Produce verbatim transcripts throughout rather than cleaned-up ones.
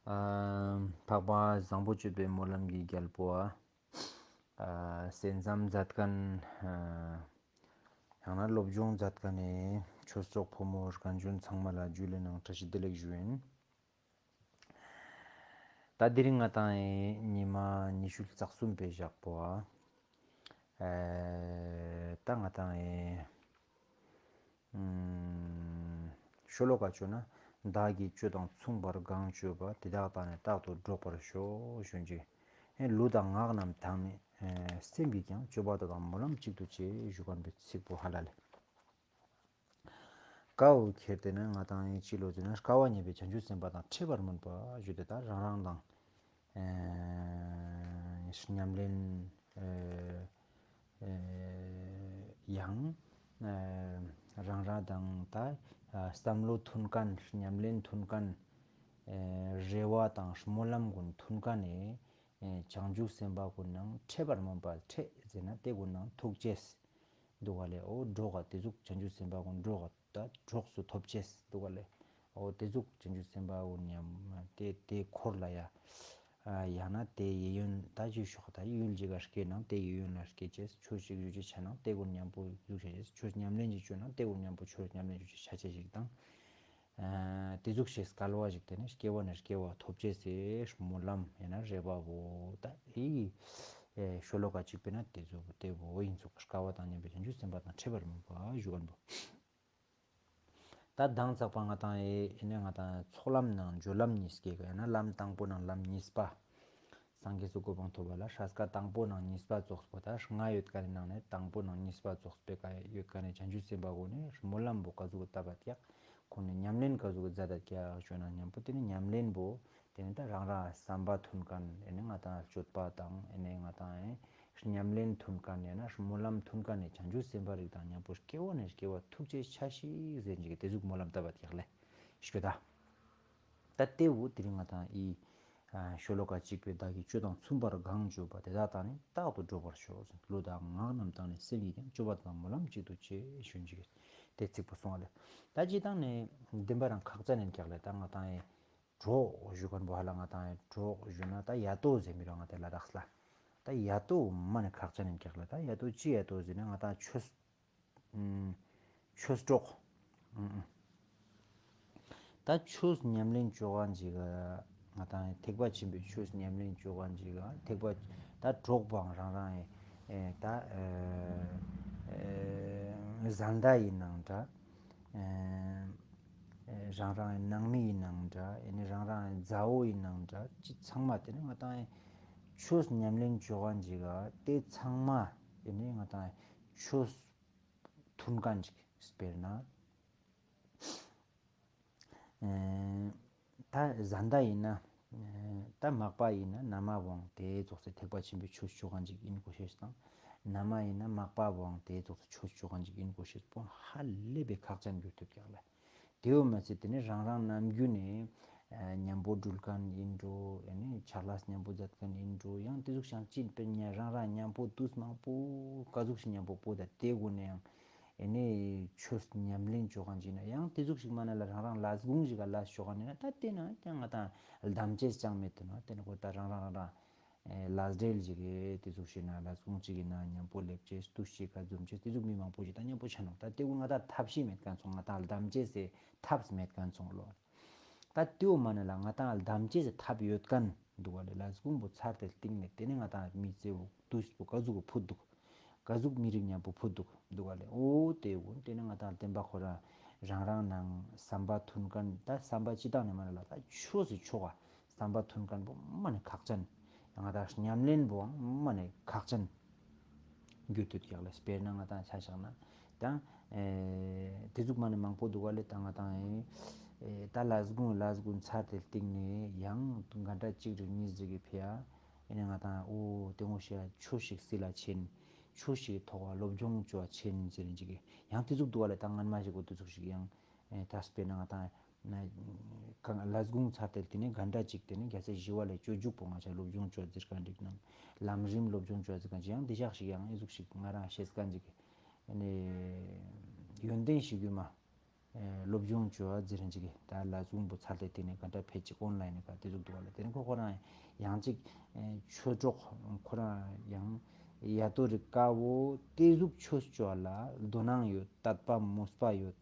ཨ། འཕགས་པ་བཟང་པོ་སྤྱོད་པའི་སྨོན་ལམ་གྱི་རྒྱལ་པོ་ཨ། ཨ། གསན་བསམ་མཛད་མཁན། ཨ། ཡང་ན་སློབ་སྦྱོང་མཛད་མཁན་ནི་ཆོས་གྲོགས་ཕོ་མོ་རྒན་གཞོན་ཚང་མ་ལ་ཇུ་ལེ་ནང་བཀྲ་ཤིས་བདེ་ལེགས་ཞུ་ཡིན། ད་དེ་རིང་ང་ཏང་ཨེ་ཉི་མ་ཉི་ཤུ་རྩ་གསུམ་པའི་ཞག་པོ་ཨ། ཨེ་ད་ང་ཏང་ཨེ་ཨུམ་ཤོ་ལོ་ཀ་བཅོ་ན། བདག་གིས་ཆོས་དང་མཚུངས་པར་གང་སྤྱོད་པ། དེ་དག་དང་ནི་རྟག་ཏུ་འགྲོགས་པར་ཤོག་ཞུ་ཅེས། ཨེ་ལུས་དང་ངག་རྣམས་དང་ནི་ཨེ་སེམས་ཀྱིས་ཀྱང་། སྤྱོད་པ་དག་དང་སྨོན་ལམ་གཅིག་ཏུ་བྱེད་ཞུ་མཁན་པོའི་ཚིག་པོ་ཧ་ལ་ལེ། ཀ་བོ་ཁྱེར་ཏེ་ན་ང་ཏང་ཨེ་ཅི་ལོ་ཟེར་ན་དཀའ་བ་མཉམ་པའི་བྱང་ཆུབ་སེམས་དཔའ་དང་འཕྲད་པར་སྨོན་པ་ཞུ་དེ་ད་རང་རང་དང་ཨེ་ཉམས་ལེན་ཨེ་ཨེ་ཡང་ཨེ་རང་རང་དང་ད་ཨ་བསམ་བློ་མཐུན་མཁན་ཉམས་ལེན་མཐུན་མཁན་ཨེ་རེ་བ་དང་སྨོན་ལམ་ཀུན་མཐུན་མཁན་ནི་ཨེ་བྱང་ཆུབ་སེམས་དཔའ་ཀུན་ནང་འཕྲད་པར་སྨོན་པ། འཕྲད་ཟེར་ན་དེ་ཀུན་ནང་ཐུག་ཅེས་འདུག་ག་ལེ། འོ་འགྲོགས་ག་དེ་ཟུག་བྱང་ཆུབ་སེམས་དཔའ་ཀུན་འགྲོགས་ག་ད་གྲོགས་སུ་ཐོབ་ཅེས་འདུག་ག་ལེ། འོ་དེ་ཟུག་བྱང་ཆུབ་སེམས་དཔའ་ཀུན་ཉམས་དེ་དེ་འཁོར་ལ་ཡ། ཨ་ཡང་ན་དེ་ཡི་ཡོན་ད་ཅི་ཤོག་ད་ཡུལ་ཅིག་ག་སྐྱེས་ནང་དེ་ཡི་ཡོན་ལ་སྐྱེ་ཅེས། ཆོས་ཅིག་ཞུ་ཅེས་ཆ་ནང་དེ་ཀུན་མཉམ་པོ་ཟུག་ཆ་ཅེས། ཆོས་ཉམས་ལེན་ཅིག་བཅོ་ནང་དེ་ཀུན་མཉམ་པོ་ཆོས་ཉམས་ལེན་ཞུ་ཅེས་ཆ་ཅེས་ཤིག་དང་། ཨ་དེ་ཟུག་ཞེས་སྐལ་བ་ཞིག་དེ་ནི་སྐྱེ་བ་ནས་སྐྱེ་བ་ཐོབ་ཅེས་སི་སྨོན་ལམ་ཡང་ན་རེ་བ་བོ་ད་ཨི་ཨེ་ཤོ་ལོ་ཀ་གཅིག་པོ་ན་དེ་ཟུག་དེ་བོ་ཨིན་ཚུགས། དཀའ་བ་དང་མཉམ་པའི་བྱང་ཆུབ་སེམས་དཔའ་དང་འཕྲད་པར་སྨོན་པ་ཞུ་མཁན་པོ། ད་མདང་ཚག་པ་ང་ཏང་ཨེ་ཨེ་ནས་ང་ཏང་ཚོགས་ལམ་ནང་སྦྱོར་ལམ་གཉིས་ཀྱི་ཡང་ན་ལམ་དང་པོ་ནང་ལམ་གཉིས་པ། སངས་རྒྱས་སུ་གོ་འཕང་ཐོབ་པ་ལ་ཧྲ་སྐལ་དང་པོ་ནང་གཉིས་པ་ཙོགས་པོ་ད་ལྔ་ཡོད་མཁན་ནི་ནང་ནས་དང་པོ་ནང་གཉིས་པ་ཙོགས་པོའི་ཀ་ཡོད་མཁན་ནི་བྱང་ཆུབ་སེམས་དཔའ་ཀུན་ནི་སྨོན་ལམ་པོ་ག་ཟུག་གི་བཏབ་པ་ཀྱག་ཁོང་ནི་ཉམས་ལེན་ག་ཟུག་གི་མཛད་ད་ཀྱག་ཞུ་ན་མཉམ་པོ་དེ་ནི་ཉམས་ལེན་པོ་དེ་ནི་ད་རང་རང་བསམ་པ་མཐུན་མཁན་ཨེ་ནི་ང་ཏང་སྤྱོད་པ་དང་ཨེ་ནི་ང་ཏང་ཨེ་ཉམས་ལེན་མཐུན་མཁན་ཡང་ན་སྨོན་ལམ་མཐུན་མཁན་ནི་བྱང་ཆུབ་སེམས་དཔའ་རིགས་དང་མཉམ་པོ་སྐྱེ་བ་ནས་སྐྱེ་བ་ཐུག་ཅེས་ཆ་ཞིག་ཟེར་ཅིག་དེ་ཟུག་སྨོན་ལམ་བཏབ་པ་ཀྱག་ལེ། ཤོད་ད། ད་དེ་བོ་དེ་རིང་ང་ཏང་ཨི་ཨ་ཤོ་ལོ་ཀ་གཅིག་པའི་བདག་གིས་ཆོས་དང་མཚུངས་པར་གང་སྤྱོད་པ། དེ་དག་དང་ནི་རྟག་ཏུ་འགྲོགས་པར་ཤོག་ལུས་དང་ངག་རྣམས་དང་ནི་སེམས་ཀྱིས་ཀྱང་། སྤྱོད་པ་དང་སྨོན་ལམ་གཅིག་ཏུ་བྱེད་ཞུ་ཅིག་དེ་ཚིག་པོ་སོང་བ་ལེ། ད་ཅི་དང་ནི་བདེན་པ་རང་ཁག་ཅན་ཡིན་ཀྱག་ལེ། ད་ང་ཏང་ཨི་གྲོགས་ཞུ་མཁན་པོ་ཧ་ལ་ང་ཏང་ཨི་གྲོགས་ཞུ་ན་ད་ཡ་ཏོ་ཟེར་མི་རང་ང་ཏང་ལ་དྭགས་ལ། ད་ཡ་ཏོ་མ་ནི་ཁག་ཅན་ཡིན་ཀྱག་ལེ། ད་ཡ་ཏོ་ཅི་ཡ་ཏོ་ཟེར་ན་ང་ཏང་ཆོས་ཨུམ་ཆོས་གྲོགས། ཨུམ་ཨུམ། ད་ཆོས་ཉམས་ལེན་བཅོ་མཁན་ཅིག་ག་ང་ཏང་ཐེག་པ་ཆེན་པོའི་ཆོས་ཉམས་ལེན་བཅོ་མཁན་ཅིག་ག་ཐེག་པ་ད་གྲོགས་པའང་རང་རང་ཨེ་ད་ཨེ་བཟའ་ཟླ་ཡིན་ནང་འདྲ། ཨེ་རང་རང་ནང་མི་ཡིན་ནང་འདྲ། ཨེ་ནི་རང་རང་མཛའ་བོ་ཡིན་ནང་འདྲ། ཅི་ཚང་མ་དེ་ནི་ང་ཏང་ཆོས་ཉམས་ལེན་བཅོ་མཁན་ཅིག་ག་དེ་ཚང་མ་ཨེ་ནི་ང་ཏང་ཆོས་མཐུན་མཁན་ཅིག་དཔེར་ན། ཨེ་ད་བཟའ་ཟླ་ཡིན་ན། ཨེ་ད་མག་པ་ཡིན་ན་མནའ་མ་བོའང་དེ་ཙོགས་སེ་ཐེག་པ་ཆེན་པོའི་ཆོས་བཅོ་མཁན་ཅིག་ཡིན་དགོས་ཤེས་དང་། མནའ་མ་ཡིན་ན་མག་པ་བོའང་དེ་ཙོགས་སེ་ཆོས་བཅོ་མཁན་ཅིག་ཡིན་དགོས་ཤེས་པོ་ཧ་ལས་པའི་ཁག་ཅན་གྱུར་ཐུབ་ཀྱག་ལེ། དེའོ་མ་ཚད་དེ་ནི་རང་རང་ནམ་རྒྱུན་ནས་ཨ་མཉམ་པོ་འགྲུལ་མཁན་ཡིན་འགྲོ། ཨེ་ནི་ཕྱག་ལས་མཉམ་པོ་མཛད་མཁན་ཡིན་འགྲོ། ཡང་དེ་ཟུག་ཤང་ཅིན་པེ་ཉ་རང་རང་མཉམ་པོ་དུས་མང་པོ་ག་ཟུག་ཞིག་མཉམ་པོ་པོ་ད་དེ་གུན་ནས་ཡང་ཨེ་ནི་ཆོས་ཉམས་ལེན་བཅོ་མཁན་ཅིག་ན་ཡང་དེ་ཟུག་ཞིག་མ་ན་ལ་རང་རང་ལས་ཁུངས་ཞིག་ག་ལས་བཅོ་མཁན་ཡིན་ན་ད་དེ་ན་ཀྱང་ང་ཏང་ལྡམ་ཅེས་ཅང་མེད་དེ་ན་དེ་ནི་ཁོ་ད་རང་རང་རང་རང་ཨེ་ལས་འབྲེལ་ཞིག་གི་དེ་ཟུག་ཞིག་ན་ལས་ཁུངས་ཅིག་གི་ན་མཉམ་པོ་སླེབས་ཅེས་དུས་ཤིག་ག་འཛོམས་ཅེས་དེ་ཟུག་མི་མང་པོ་ཞིག་ད་མཉམ་པོ་ཆ་ནོག་ད་དེ་གུན་ང་ཏང་ཐབས་ཤེས་མེད་མཁན་སོང་། ང་ཏང་ལྡམ་ཅེས་སི་ཐབས་མེད་མཁན་སོང་ལོ། ད་དེའོ་མ་ན་ལ་ང་ཏང་ལྡམ་ཅེས་སི་ཐབས་ཡོད་མཁན་འདུག་ག་ལེ། ལས་ཁུངས་པོ་ཚར་ཏེ་སྟིང་ནས་དེ་ནས་ང་ཏང་མི་ཚེ་བོ་དུས་པོ་ག་ཟུག་གི་ཕུད་འདུག་ག་ཟུག་མི་རིགས་མཉམ་པོ་ཕུད་འདུག་འདུག་ག་ལེ། འོ་དེ་གུན་དེ་ནས་ང་ཏང་བདེན་པ་ཁོ་རང་རང་རང་ནང་བསམ་པ་མཐུན་མཁན་ད་བསམ་པ་སྤྱི་བཏང་ནས་མ་ན་ལ་ད་ཆོས་སི་ཆོས་ག་བསམ་པ་མཐུན་མཁན་པོ་མ་ནས་ཁག་ཅན། ང་ཏང་ཉམས་ལེན་པོའང་མ་ནས་ཁག་ཅན་གྱུར་ཐུབ་ཀྱག་ལེ། དཔེར་ན་ང་ཏང་ཆ་བཞག་ན་ད་ཨེ་དེ་ཟུག་མ་ནས་མང་པོ་འདུག་ག་ལེ། ད་ང་ཏང་ཨེ་ད་ལས་ཁུངས་ལས་ཁུངས་ཚར་ཏེ་སྟིང་ནས་ཡང་ག་འདྲ་གཅིག་རེ་གཉིས་རེ་གི་ཕི་ཡ་ཨེ་ནས་ང་ཏང་འོ་དེ་ངོ་ཤེས་ཆོས་ཤིག་སི་ལ་ཆེན་ཆོས་ཤིག་ཐོག་ལ་སློབ་སྦྱོང་བཅོ་བ་ཆེན་ཟེར་ཅིག་ཡང་དེ་ཟུག་འདུག་ག་ལེ། ད་སྔན་མ་ཞིག་གོ་དེ་ཟུག་ཞིག་ཡང་ཨེ་ད་དཔེར་ན་ང་ཏང་ན་གང་ལས་ཁུངས་ཚར་ཏེ་དེ་ནས་ག་འདྲ་ཅིག་དེ་ནས་རྒྱལ་སྲས་ཞི་བ་ལྷས་སྤྱོད་འཇུག་པོ་ང་ཅག་སློབ་སྦྱོང་བཅོ་ཟེར་མཁན་འདུག་ནང་ལམ་རིམ་སློབ་སྦྱོང་བཅོ་ཟེར་མཁན་ཅིག་ཡང་འདི་ཞག་ཞིག་ཡང་ཨེ་ཟུག་ཞིག་ང་རང་ཤེས་མཁན་ཅིག་ཨེ་ནས་ཡོན་ཏན་ཞིག་ཡོད་མ། ཨེ་སློབ་སྦྱོང་ཅོ་བ་ཟེར་ཅིག་གི་ད་ལ་ཟུང་པོ་ཚར་ཏེ་དེ་ནས་ག་འདྲ་ཕེ་ཅིག་ཨོན་ལའིན་ནི་ཀ་དེ་ཟུག་འདུག་ག་ལེ། དེ་ནས་ཁོ་ཁོ་རང་ཡང་ཅིག་ཨེ་ཆོས་གྲོགས་ཁོ་རང་ཡང་ཡ་ཏོ་རིག་ཀ་བོ་དེ་ཟུག་ཆོས་ཅོ་བ་ལ་དོ་སྣང་ཡོད། དད་པ་མོས་པ་ཡོད།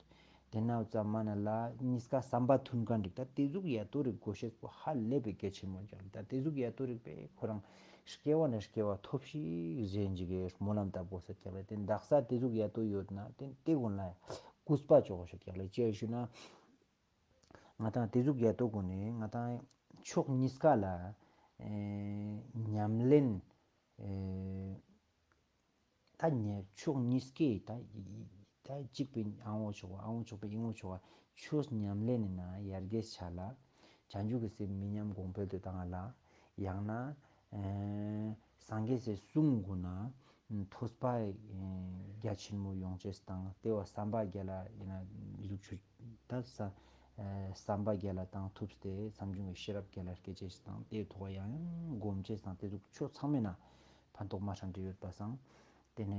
དེ་ན་ཙམ་མ་ན་ལ་གཉིས་ཀ་བསམ་པ་མཐུན་མཁན་རིག་ད་དེ་ཟུག་ཡ་ཏོ་རིག་གོ་ཤེས་པོ་ཧ་ལས་པའི་གལ་ཆེན་མོ་ཀྱང་ད་དེ་ཟུག་ཡ་ཏོ་རིག་པས་ཁོ་རང་སྐྱེ་བ་ནས་སྐྱེ་བ་ཐོབ་ཤིག་ཟེར་ཅིག་གི་སྨོན་ལམ་བཏབ་དགོས་ཟེར་ཀྱང་ལེ། དེ་དག་ས་དེ་ཟུག་ཡ་ཏོ་ཡོད་ན་དེ་དེ་ཀུན་ལ་གུས་པ་ཅོ་དགོས་ཤིག་ཀྱང་ལེ། ཅི་ཞུ་ན་ང་དང་དེ་ཟུག་ཡ་ཏོ་ཀུན་ནི་ང་དང་ཕྱོགས་གཉིས་ཀ་ལ་ཨེ་ཉམས་ལེན་ཨེ་ད་ཕྱོགས་གཉིས་ཀའི་ད་ད་གཅིག་པའི་ཨ་བོ་ཆོག་པ་ཨ་བོ་ཆོག་པའི་ཨི་བོ་ཆོག་པ་ཆོས་ཉམས་ལེན་ནི་ན་ཡར་རྒྱས་ཆ་ལ་བྱང་ཆུབ་ཀྱི་སེམས་མི་ཉམས་གོང་འཕེལ་དུ་བཏང་ལ་ཡང་ན་ཨེ་སངས་རྒྱས་སི་གསུང་གུན་ན་ཐོས་པ་ཨེ་རྒྱ་ཆེན་མོ་ཡོང་ཅེས་དང་དེ་བ་བསམ་པ་རྒྱ་ལ་ཡིན་ན་ཟུག་ཆུ་ད་ས་ཨེ་བསམ་པ་རྒྱ་ལ་བཏང་ཐུབ་སྟེ་བསམ་བྱུང་གི་ཤེས་རབ་རྒྱ་ལ་སྐྱེ་ཅེས་དང་དེའི་ཐོག་ཡང་ཡང་སྒོམ་ཅེས་དང་དེ་ཟུག་ཆོས་ཚང་མའི་ནང་ཕན་ཐོགས་མ་ཧྲན་ཏེ་ཡོད་པ་སང་། དེ་ནས་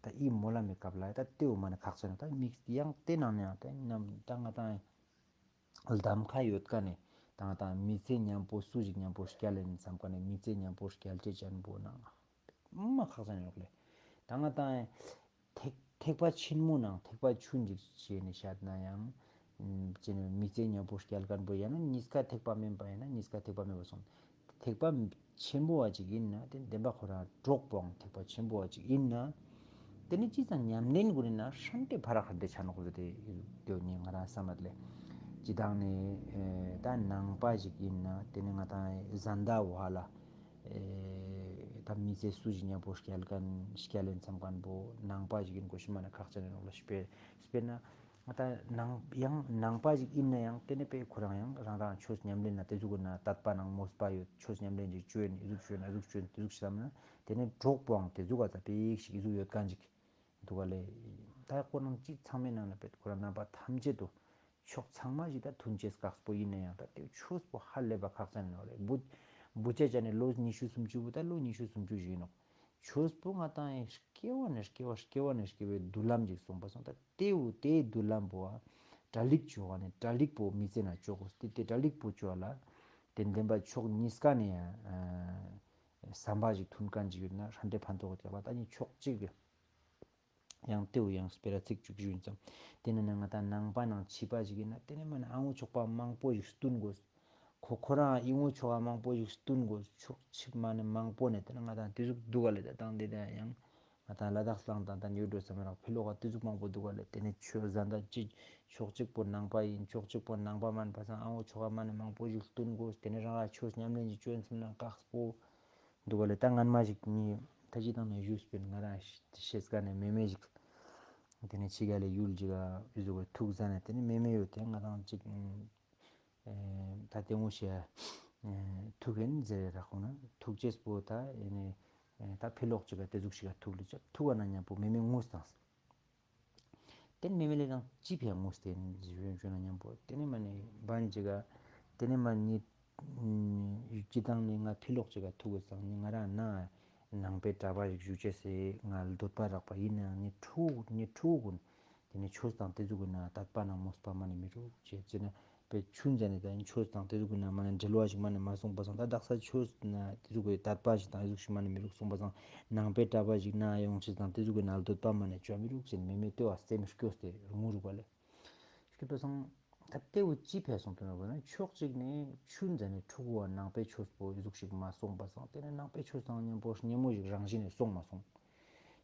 ད་ཨི་སྨོན་ལམ་མི་སྐབས་ལ་ད་དེའུ་མ་ནི་ཁག་ཅན་ད་མིག་ཡང་དེ་ནང་ནས་ཡང་ད་ནམ་ད་ང་དང་གདམ་ཁ་ཡོད་ཀ་ནས་ད་ང་དང་མི་ཚེ་མཉམ་པོ་སུ་ཞིག་མཉམ་པོ་སྐྱལ་ལེན་བསམ་ཀ་ནས་མི་ཚེ་མཉམ་པོ་སྐྱལ་ཅེས་ཅན་པོ་ནང་མ་ཁག་ཅན་ཡོད་ལེ། ད་ང་དང་ཐེག་ཐེག་པ་ཆེན་མོ་ནང་ཐེག་པ་ཆུན་ཅིག་བྱས་ནས་བཤད་ན་ཡང་ཅི་ནས་མི་ཚེ་མཉམ་པོ་སྐྱལ་མཁན་པོ་ཡང་ན་གཉིས་ཀ་ཐེག་པ་དམན་པ་ཡང་ན་གཉིས་ཀ་ཐེག་པ་དམན་པ་སོང་། ཐེག་པ་ཆེན་པོ་བ་ཅིག་ཡིན་ན་དེ་བདེན་པ་ཁོ་རང་གྲོགས་པོའང་ཐེག་པ་ཆེན་པོ་བ་ཅིག་ཡིན་ན་དེ་ནི་ཅི་ཙམ་ཉམས་ལེན་དགོས་ན་ཧྲན་ཏེ་ཕ་ར་ཧྲན་ཏེ་ཆ་ནོག་ཟེར་ཏེ་དེ་ནི་ང་རང་བསམ་མ་ལེ། ཅི་དང་ནི་ད་ནང་པ་ཞིག་ཡིན་ན་དེ་ནི་ང་དང་བཟའ་ཟླ་བ་ལ་ཨེ་ད་མི་ཚེ་སུ་ཞིག་མཉམ་པོ་སྐྱལ་མཁན་སྐྱལ་ལེན་བསམ་མཁན་པོ་ནང་པ་ཞིག་ཡིན་དགོས་ཤེས་མ་ནི་ཁག་ཅན་ཡིན་ནོག་ལ། དཔེར་དཔེར་ན་ང་ད་ནང་ཡང་ནང་པ་ཞིག་ཡིན་ན་ཡང་དེ་ནི་དཔེ་ཁོ་རང་ཡང་རང་རང་ཆོས་ཉམས་ལེན་ན་དེ་ཟུག་ན་དད་པ་ནང་མོས་པ་ཡོད། ཆོས་ཉམས་ལེན་ཅིག་བཅོས་ནི་ཨི་ཟུག་བཅོས་ན་ཨི་ཟུག་བཅོས་ནི་དེ་ཟུག་བསམ་ན་དེ་ནི་གྲོགས་པོའང་དེ་ཟུག་ག་ཚ་པིག་ཞིག་ཨི་ཟུག་ཡོད་མཁན་ཅིག་འདུག་ག་ལེ། ད་ཁོ་རང་ཅི་ཚང་མའི་ནང་ན་དཔེ་ཁོ་རང་རྣམ་པ་ཐམས་ཅད་དུ་ཕྱོགས་ཚང་མ་ཞིག་ད་མཐུན་ཅེས་དཀགས་པོ་ཡིན་ན་ཡང་ད་དེ་ཆོས་པོ་ཧ་ལས་པ་ཁག་ཅན་ཡིན་ནོག་ལེ། བུ་བུ་ཆ་ཅན་ནི་ལོ་ཉི་ཤུ་སུམ་ཅུ་བུ་ད་ལོ་ཉི་ཤུ་སུམ་ཅུ་ཞིག་ཡིན་ནོག། ཆོས་པོ་ང་དང་ཡང་སྐྱེ་བ་ནས་སྐྱེ་བ་སྐྱེ་བ་ནས་སྐྱེ་བའི་མདུན་ལམ་ཅིག་གསུངས་པ་སོང་། ད་དེའུ་དེའི་མདུན་ལམ་པོ་ཨ་གྲ་སྒྲིག་བཅོ་བ་ནི་གྲ་སྒྲིག་པོ་མི་ཚེ་ན་བཅོ་དགོས། དེ་དེ་གྲ་སྒྲིག་པོ་བཅོ་བ་ལ་དེ་བདེན་པ་ཕྱོགས་གཉིས་ཀ་ནས་ཡང་བསམ་པ་ཞིག་མཐུན་མཁན་ཅིག་ཡོད་ན་ཧྲན་ཏེ་ཕན་ཐོགས་ཀྱག་ལ། ད་ནི་ཕྱོགས་གཅིག་གི་ཡང་དེའུ་ཡང་སྤེ་ར་ཚིག་བཅུ་བཞི་ཡིན་ཙང་། དེ་ནས་ན་ང་དང་ནང་པ་ནང་ཕྱི་པ་ཞིག་ཡིན་ན་དེ་ནས་མ་ནི་ཨ་བོ་ཆོག་པ་མང་པོ་ཞིག་བསྟུན་དགོས། ཁོ་ཁོ་རང་ཨི་བོ་ཆོག་པ་མང་པོ་ཞིག་བསྟུན་དགོས། ཕྱོགས་གཅིག་མ་ནི་མང་པོ་ནས་དེ་ནས་ང་དང་དེ་ཟུག་འདུག་ག་ལེ། ད་དང་དེ་དང་ཡང་ང་དང་ལ་དྭགས་སླང་དང་དང་ཡོད་འགྲོ་བསམ་རག་ཕི་ལོག་ག་དེ་ཟུག་མང་པོ་འདུག་ག་ལེ། དེ་ནས་ཆོས་བཟའ་ཟླ་གཅིག་ཕྱོགས་གཅིག་པོ་ནང་པ་ཡིན། ཕྱོགས་གཅིག་པོ་ནང་པ་མན་པ་སང་ཨ་བོ་ཆོག་པ་མ་ནི་མང་པོ་ཞིག་བསྟུན་དགོས། དེ་ནས་རང་ར་ཆོས་ཉམས་ལེན་ཞིག་བཅོས་སོང་ན་དཀགས་པོ། འདུག་ག་ལེ། ད་སྔན་མ་ཞིག་ནི་ད་ཅི་དང་ནས་ཞུས་པིན། ང་རང་ཤེས་ཀ་ནས་མེ་མེ་ཞིག་དེ་ནས་ཕྱི་རྒྱལ་ལ་ཡུལ་ཅིག་ག་ཡུལ་ཟུག་གི་ཐུག་ཟ་ནས་དེ་ནས་མེ་མེ་ཡོད་དེ་ང་དང་ཅིག་ཨེ་ད་དེ་ངོ་ཤེས་ཨེ་ཐུག་ཡིན་ཟེར་ར་ཁོང་ན་ཐུག་ཅེས་པོ་ད་ཨེ་ནས་ཨེ་ད་ཕི་ལོག་ཅིག་ག་དེ་ཟུག་ཞིག་ག་ཐུག་ལེ་ཅག་ཐུག་ག་ན་མཉམ་པོ་མེ་མེ་ངུས་དང་། དེ་ནས་མེ་མེ་ལེ་རང་ཅི་ཕིའ་ངུས་ཏེ་ཞུ་ན་མཉམ་པོ་དེ་ནས་མ་ནི་བན་ཅིག་ག་དེ་ནས་མ་ནི་ཡུལ་ཅི་དང་ནི་ང་ཕི་ལོག་ཅིག་ག་ཐུག་གི་སང་ནི་ང་རང་ན་ནང་པའི་གྲྭ་པ་ཞིག་ཞུ་ཅེས་སི་ང་འདོད་པ་རག་པ་ཡིན་ནའང་ནི་ཕྲུ་གུ་ནི་ཕྲུ་གུ་གུན་དེ་ནས་ཆོས་དང་དེ་ཟུག་གི་ན་དད་པ་ནང་མོས་པ་མ་ནི་མི་རུག་ཅེས་ཅི་ན། པའི་ཆུན་ཟ་ནེ་ད་ཡིན་ཆོས་དང་དེ་ཟུག་གི་ནང་མ་ནེ་འབྲེལ་བ་ཞིག་མ་ནེ་མ་སོང་པ་སང་ད་དག་ས་ཆོས་ན་དེ་ཟུག་གི་དད་པ་ཞིག་དང་དེ་ཟུག་ཞིག་མ་ནེ་མི་རུག་སོང་པ་སང་ནང་པའི་གྲྭ་པ་ཞིག་ན་ཡོང་ཅེས་དང་དེ་ཟུག་གི་ནང་འདོད་པ་མ་ནེ་ཅོ་མི་རུག་ཟེར་མེ་མེ་ལྟོས་ཨ་སེམས་སྐྱོ་སྟེ་ངུ་རུག་པ་ལེ། སྐྱོ་པ་སང་ད་དེ་བོ་ཅི་ཕེ་སོང་དུ་ན་བོ་ན་ཕྱོགས་གཅིག་ནེ་ཆུན་ཟ་ནེ་ཕྲུ་གུ་བ་ནང་པའི་ཆོས་པོ་དེ་ཟུག་ཞིག་མ་སོང་པ་སང་དེ་ནེ་ནང་པའི་ཆོས་དང་མཉམ་པོ་ཉེ་མོ་ཞིག་རང་བཞིན་ནེ་སོང་མ་སོང་།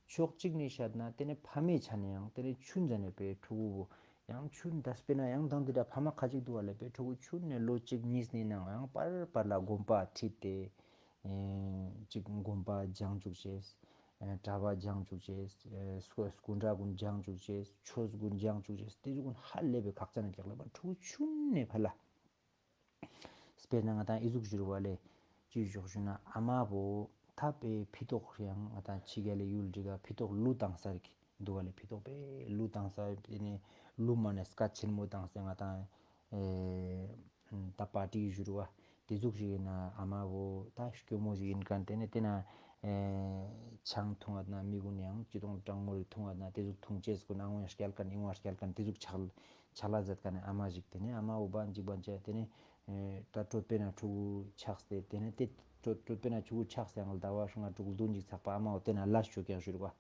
ཕྱོགས་གཅིག་ནེ་བཤད་ན་དེ་ནེ་ཕ་མའི་ཆ་ནེ་ཡང་དེ་ནེ་ཆུན་ཟ་ནེ་པའི་ཕྲུ་གུ་བོ་ཡང་ཆུན་ད་སྤེར་ན་ཡང་དང་དེ་འདྲ་ཕ་མ་ཁ་ཅིག་འདུག་པ་ལེ། པའི་ཕྲུ་གུ་ཆུན་ནེ་ལོ་གཅིག་གཉིས་ནེ་ནང་ཡང་པར་པར་ལ་དགོན་པ་ཁྲིད་དེ་ཨེ་ཅིག་དགོན་པ་སྦྱང་བཅུག་ཅེས། ཨེ་གྲྭ་པ་སྦྱང་བཅུག་ཅེས། ཨེ་སྐུ་སྐུ་འདྲ་གུན་སྦྱང་བཅུག་ཅེས། ཆོས་གུན་སྦྱང་བཅུག་ཅེས། དེ་ཟུག་གུན་ཧ་ལས་པའི་ཁག་ཅན་ནེ་རྒྱག་ལེ་པ་ཕྲུ་གུ་ཆུན་ནེ་ཕར་ལ། སྤེར་ན་ང་དང་ཨི་ཟུག་ཞུ་རུ་བ་ལེ། ཅི་ཞོག་ཞུ་ན་ཨ་མ་བོ་ད་པའི་ཕི་ཏོག་ཡང་ང་དང་ཕྱི་རྒྱལ་ལེ་ཡུལ་འདི་ག་ཕི་ཏོག་ལུ་བཏང་ས་རིག་འདུག་པ་ལེ། ཕི་ཏོག་པའི་ལུ་བཏང་ས་དེ་ནེ་ལུ་མ་ནེ་སྐད་ཆེན་མོ་བཏང་ས་ང་དང་ཨེ་ད་པར་ཊི་ཞུ་རུ་བ་དེ་ཟུག་ཞིག་ཡིན་ན་ཨ་མ་བོ་ད་སྐྱོ་མོ་ཞིག་ཡིན་མཁན་དེ་ནེ་དེ་ན་ ཨེ་ཆང་འཐུང་བ་ན་མི་གུན་ཡང་ཅི་དང་གྲང་མོ་རེ་འཐུང་བ་ན་དེ་ཟུག་འཐུང་ཅེས་གུན་ཨང་བ་སྐྱལ་ཁན་ཨིང་བ་སྐྱལ་ཁན་དེ་ཟུག་ཆག་ཆག་ལ་ཟེར་ཁན་ཨ་མ་ཞིག་དེ་ནས་ཨ་མ་འོ་བན་ཅིག་བན་ཅ་དེ་ནས་ཨེ་ད་གྲོད་པའི་ནང་ཕྲུ་གུ་ཆགས་ཏེ་དེ་ནས་དེ་གྲོད་གྲོད་པའི་ནང་ཕྲུ་གུ་ཆགས་ཏེ་ཡང་ཟླ་བ་ཧྲི་ང་ཕྲུ་གུ་བདུན་ཅིག་ཚག་པ་ཨ་མ་འོ་དེ་ན་ལས་ཆོ་ཀྱག་ཞུ་རུ་བ།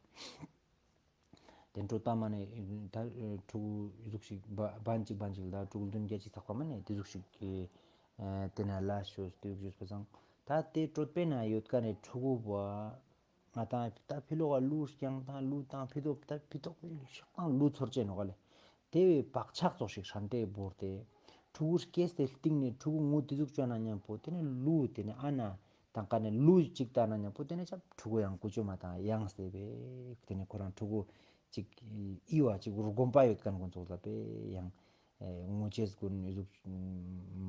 དེ་གྲོད་པ་མ་ནས་ད་ཕྲུ་གུ་ཟུག་ཞིག་བ་བན་ཅིག་བན་ཅིག་ལ་ཕྲུ་གུ་བདུན་བརྒྱད་ཅིག་ཚག་པ་མ་ནས་དེ་ཟུག་ཞིག་གི་ཨེ་དེ་ན་ལས་ཆོས་དེ་ཟུག་ཞུས་པ་སང་ད་དེ་གྲོད་པའི་ནང་ཡོད་ཀ་ནས་ཕྲུ་གུ་བ་ང་དང་ད་ཕི་ལོག་ག་ལུ་རྐྱང་དང་ལུ་དང་ཕི་ཏོག་ད་ཕི་ཏོག་ཤག་དང་ལུ་ཚོར་ཅན་ནོག་ལེ། དེ་བས་བག་ཆགས་ཙོགས་ཤིག་ཧྲན་ཏེ་བོར་ཏེ། ཕྲུ་གུ་སྐྱེས་ཏེ་སྟིང་ནས་ཕྲུ་གུ་ངུ་དེ་ཟུག་ཅོ་ན་མཉམ་པོ་དེ་ནས་ལུ་དེ་ནས་ཨ་ན་དང་ཀ་ནས་ལུ་ཅིག་ལྟ་ན་མཉམ་པོ་དེ་ནས་ཆབ་ཕྲུ་གུ་ཡང་ཀུ་ཅོ་མ་དང་ཡང་སྟེ་བས་དེ་ནས་ཁོ་རང་ཕྲུ་གུ་ཅིག་ཨི་བ་ཅིག་སྒོམ་པ་ཡོད་ཁན་གུན་ཙོགས་ལ་བས་ཡང་ངུ་ཅེས་གུན་ཨི་ཟུག་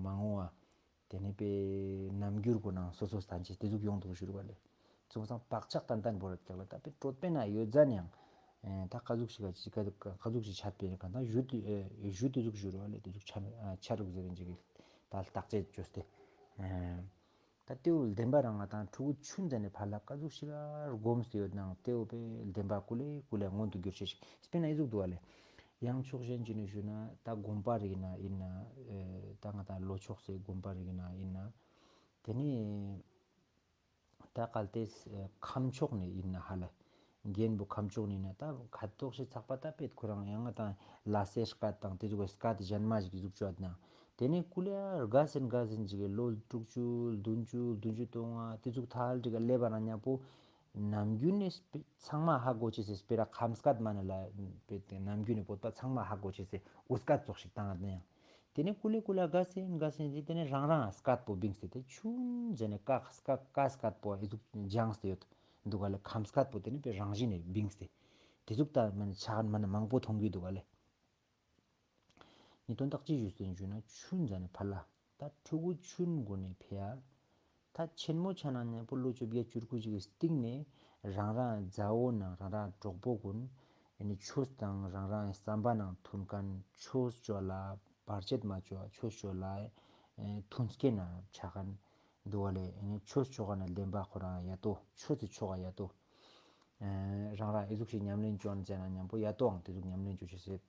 མ་ངུ་བ། དེ་ནས་པའི་རྣམ་འགྱུར་གོ་ནང་སོ་སོ་སྟན་ཅེས་དེ་ཟུག་ཡོང་དུ་ཞུ་རུ་བ་ལེ། ཚོང་སང་བག་ཆགས་ཏན་ཏན་བོར་ཀྱག་ལ་ད་པའི་གྲོད་པའི་ནང་ཡོད་ཙ་ནའང་ད་ཀ་ཟུག་ཞིག་ག་ཅི་ཀ་ཀ་ཟུག་ཞིག་ཆད་པའི་གང་ད་ཞུ་དེ་ཞུ་དེ་ཟུག་ཞུ་རུ་བ་ལེ། དེ་ཟུག་ཆ་ཆ་རུག་ཟེར་རིན་ཅིག་གི་ད་བརྟག་དཔྱད་བཅོས་ཏེ། ད་དེའུ་བདེན་པ་རང་ང་དང་ཕྲུ་གུ་ཆུན་ཙ་ནས་ཕར་ལ་ཀ་ཟུག་ཞིག་ག་སྒོམ་སྟེ་ཡོད་ནའང་དེའུ་པའི་བདེན་པ་ཀུ་ལེ་ཀུ་ལེ་མངོན་དུ་གྱུར་ཤེས་ཤིག་སྤེར་ན་ཨི་ཟུག་འདུག་བ་ལེ། ཡང་ཕྱོགས་གཞན་ཅིག་ནས་ཞུས་ན་ད་དགོན་པ་རིག་ན་ཡིན་ན་ཨེ་ད་ང་ད་ལྷོ་ཕྱོགས་སི་དགོན་པ་རིག་ན་ཡིན་ན་དེ་ནི་ད་གལ་ཏེ་ཁམས་ཕྱོགས་ནས་ཡིན་ན་ཧ་ལ་རྒན་པོ་ཁམས་ཕྱོགས་ནས་ཡིན་ན་ད་ཁ་ཐོག་ཞིག་ཚགས་པ་ད་པེད་ཁོ་རང་ཡང་ང་ད་ལ་སེ་སྐད་དང་དེ་ཟུག་སྐད་གཞན་མ་ཞིག་ཟུག་བཅོ་ན་དེ་ནི་ཀུ་ལེ་རྒ་སེན་རྒ་སེན་ཅིག་གི་ལོ་དྲུག་ཅུ་བདུན་ཅུ་བདུན་ཅུ་སྟོང་ང་དེ་ཟུག་ཐལ་ཅིག་ག་སླེབས་པ་ན་མཉམ་པོ། ནམ་རྒྱུན་ནས་སྤེ་ཚང་མ་ཧ་གོ་ཅེས་སི་སྤེ་ར་ཁམས་སྐད་མ་ནེ་ལ་སྤེ་ནམ་རྒྱུན་ནས་བོད་པ་ཚང་མ་ཧ་གོ་ཅེས་སི་འུ་སྐད་ཙོགས་ཤིག་བཏང་ཡོད་ན་ཡང་། དེ་ནས་ཀུ་ལེ་ཀུ་ལེ་དགའ་སེ་དགའ་སེ་དེ་ནས་རང་རང་སྐད་པོ་བིངས་ཏེ་དེ་ཆུན་ཟེར་ནས་ཀ་སྐད་ཀ་སྐད་པོ་ཨི་ཟུག་སྦྱངས་ཏེ་ཡོད་འདུག་ག་ལེ། ཁམས་སྐད་པོ་དེ་ནས་པེ་རང་བཞིན་ནས་བིངས་ཏེ་དེ་ཟུག་ད་མ་ནེ་ཆ་མ་ནེ་མང་པོ་མཐོང་གི་འདུག་ག་ལེ། ངས་དོན་དག་ཅི་ཞུས་ཏེ་ཞུས་ན་ཆུན་ཟེར་ནས་ཕར་ལ་ད་ཕྲུ་གུ་ཆུན་གོ་ནས་ཕེ་ཡ། ད་ཆེན་མོ་ཆ་ན་མཉམ་པོ་ལོ་བཅོ་བརྒྱད་བཅུ་དགུ་ཅིག་གི་སྟིང་ནས་རང་རང་མཛའ་བོ་ནང་རང་རང་གྲོགས་པོ་གུན་ཨེ་ནི་ཆོས་དང་རང་རང་བསམ་པ་ནང་མཐུན་མཁན་ཆོས་ཆོས་ལ་བར་ཆད་མ་བཅོ་ཆོས་ཆོས་ལ་ཨེ་མཐུན་རྐྱེན་ན་ཆ་མཁན་འདུག་ག་ལེ། ཨེ་ནི་ཆོས་ཆོས་ག་ན་བདེན་པ་ཁོ་རང་ཡ་ཏོ་ཆོས་སི་ཆོས་ག་ཡ་ཏོ། ཨེ་རང་རང་ཨེ་ཟུག་ཞིག་ཉམས་ལེན་བཅོ་ན་ཟེར་ན་མཉམ་པོ་ཡ་ཏོའང་དེ་ཟུག་ཉམས་ལེན་བཅོ་ཤེས་སི་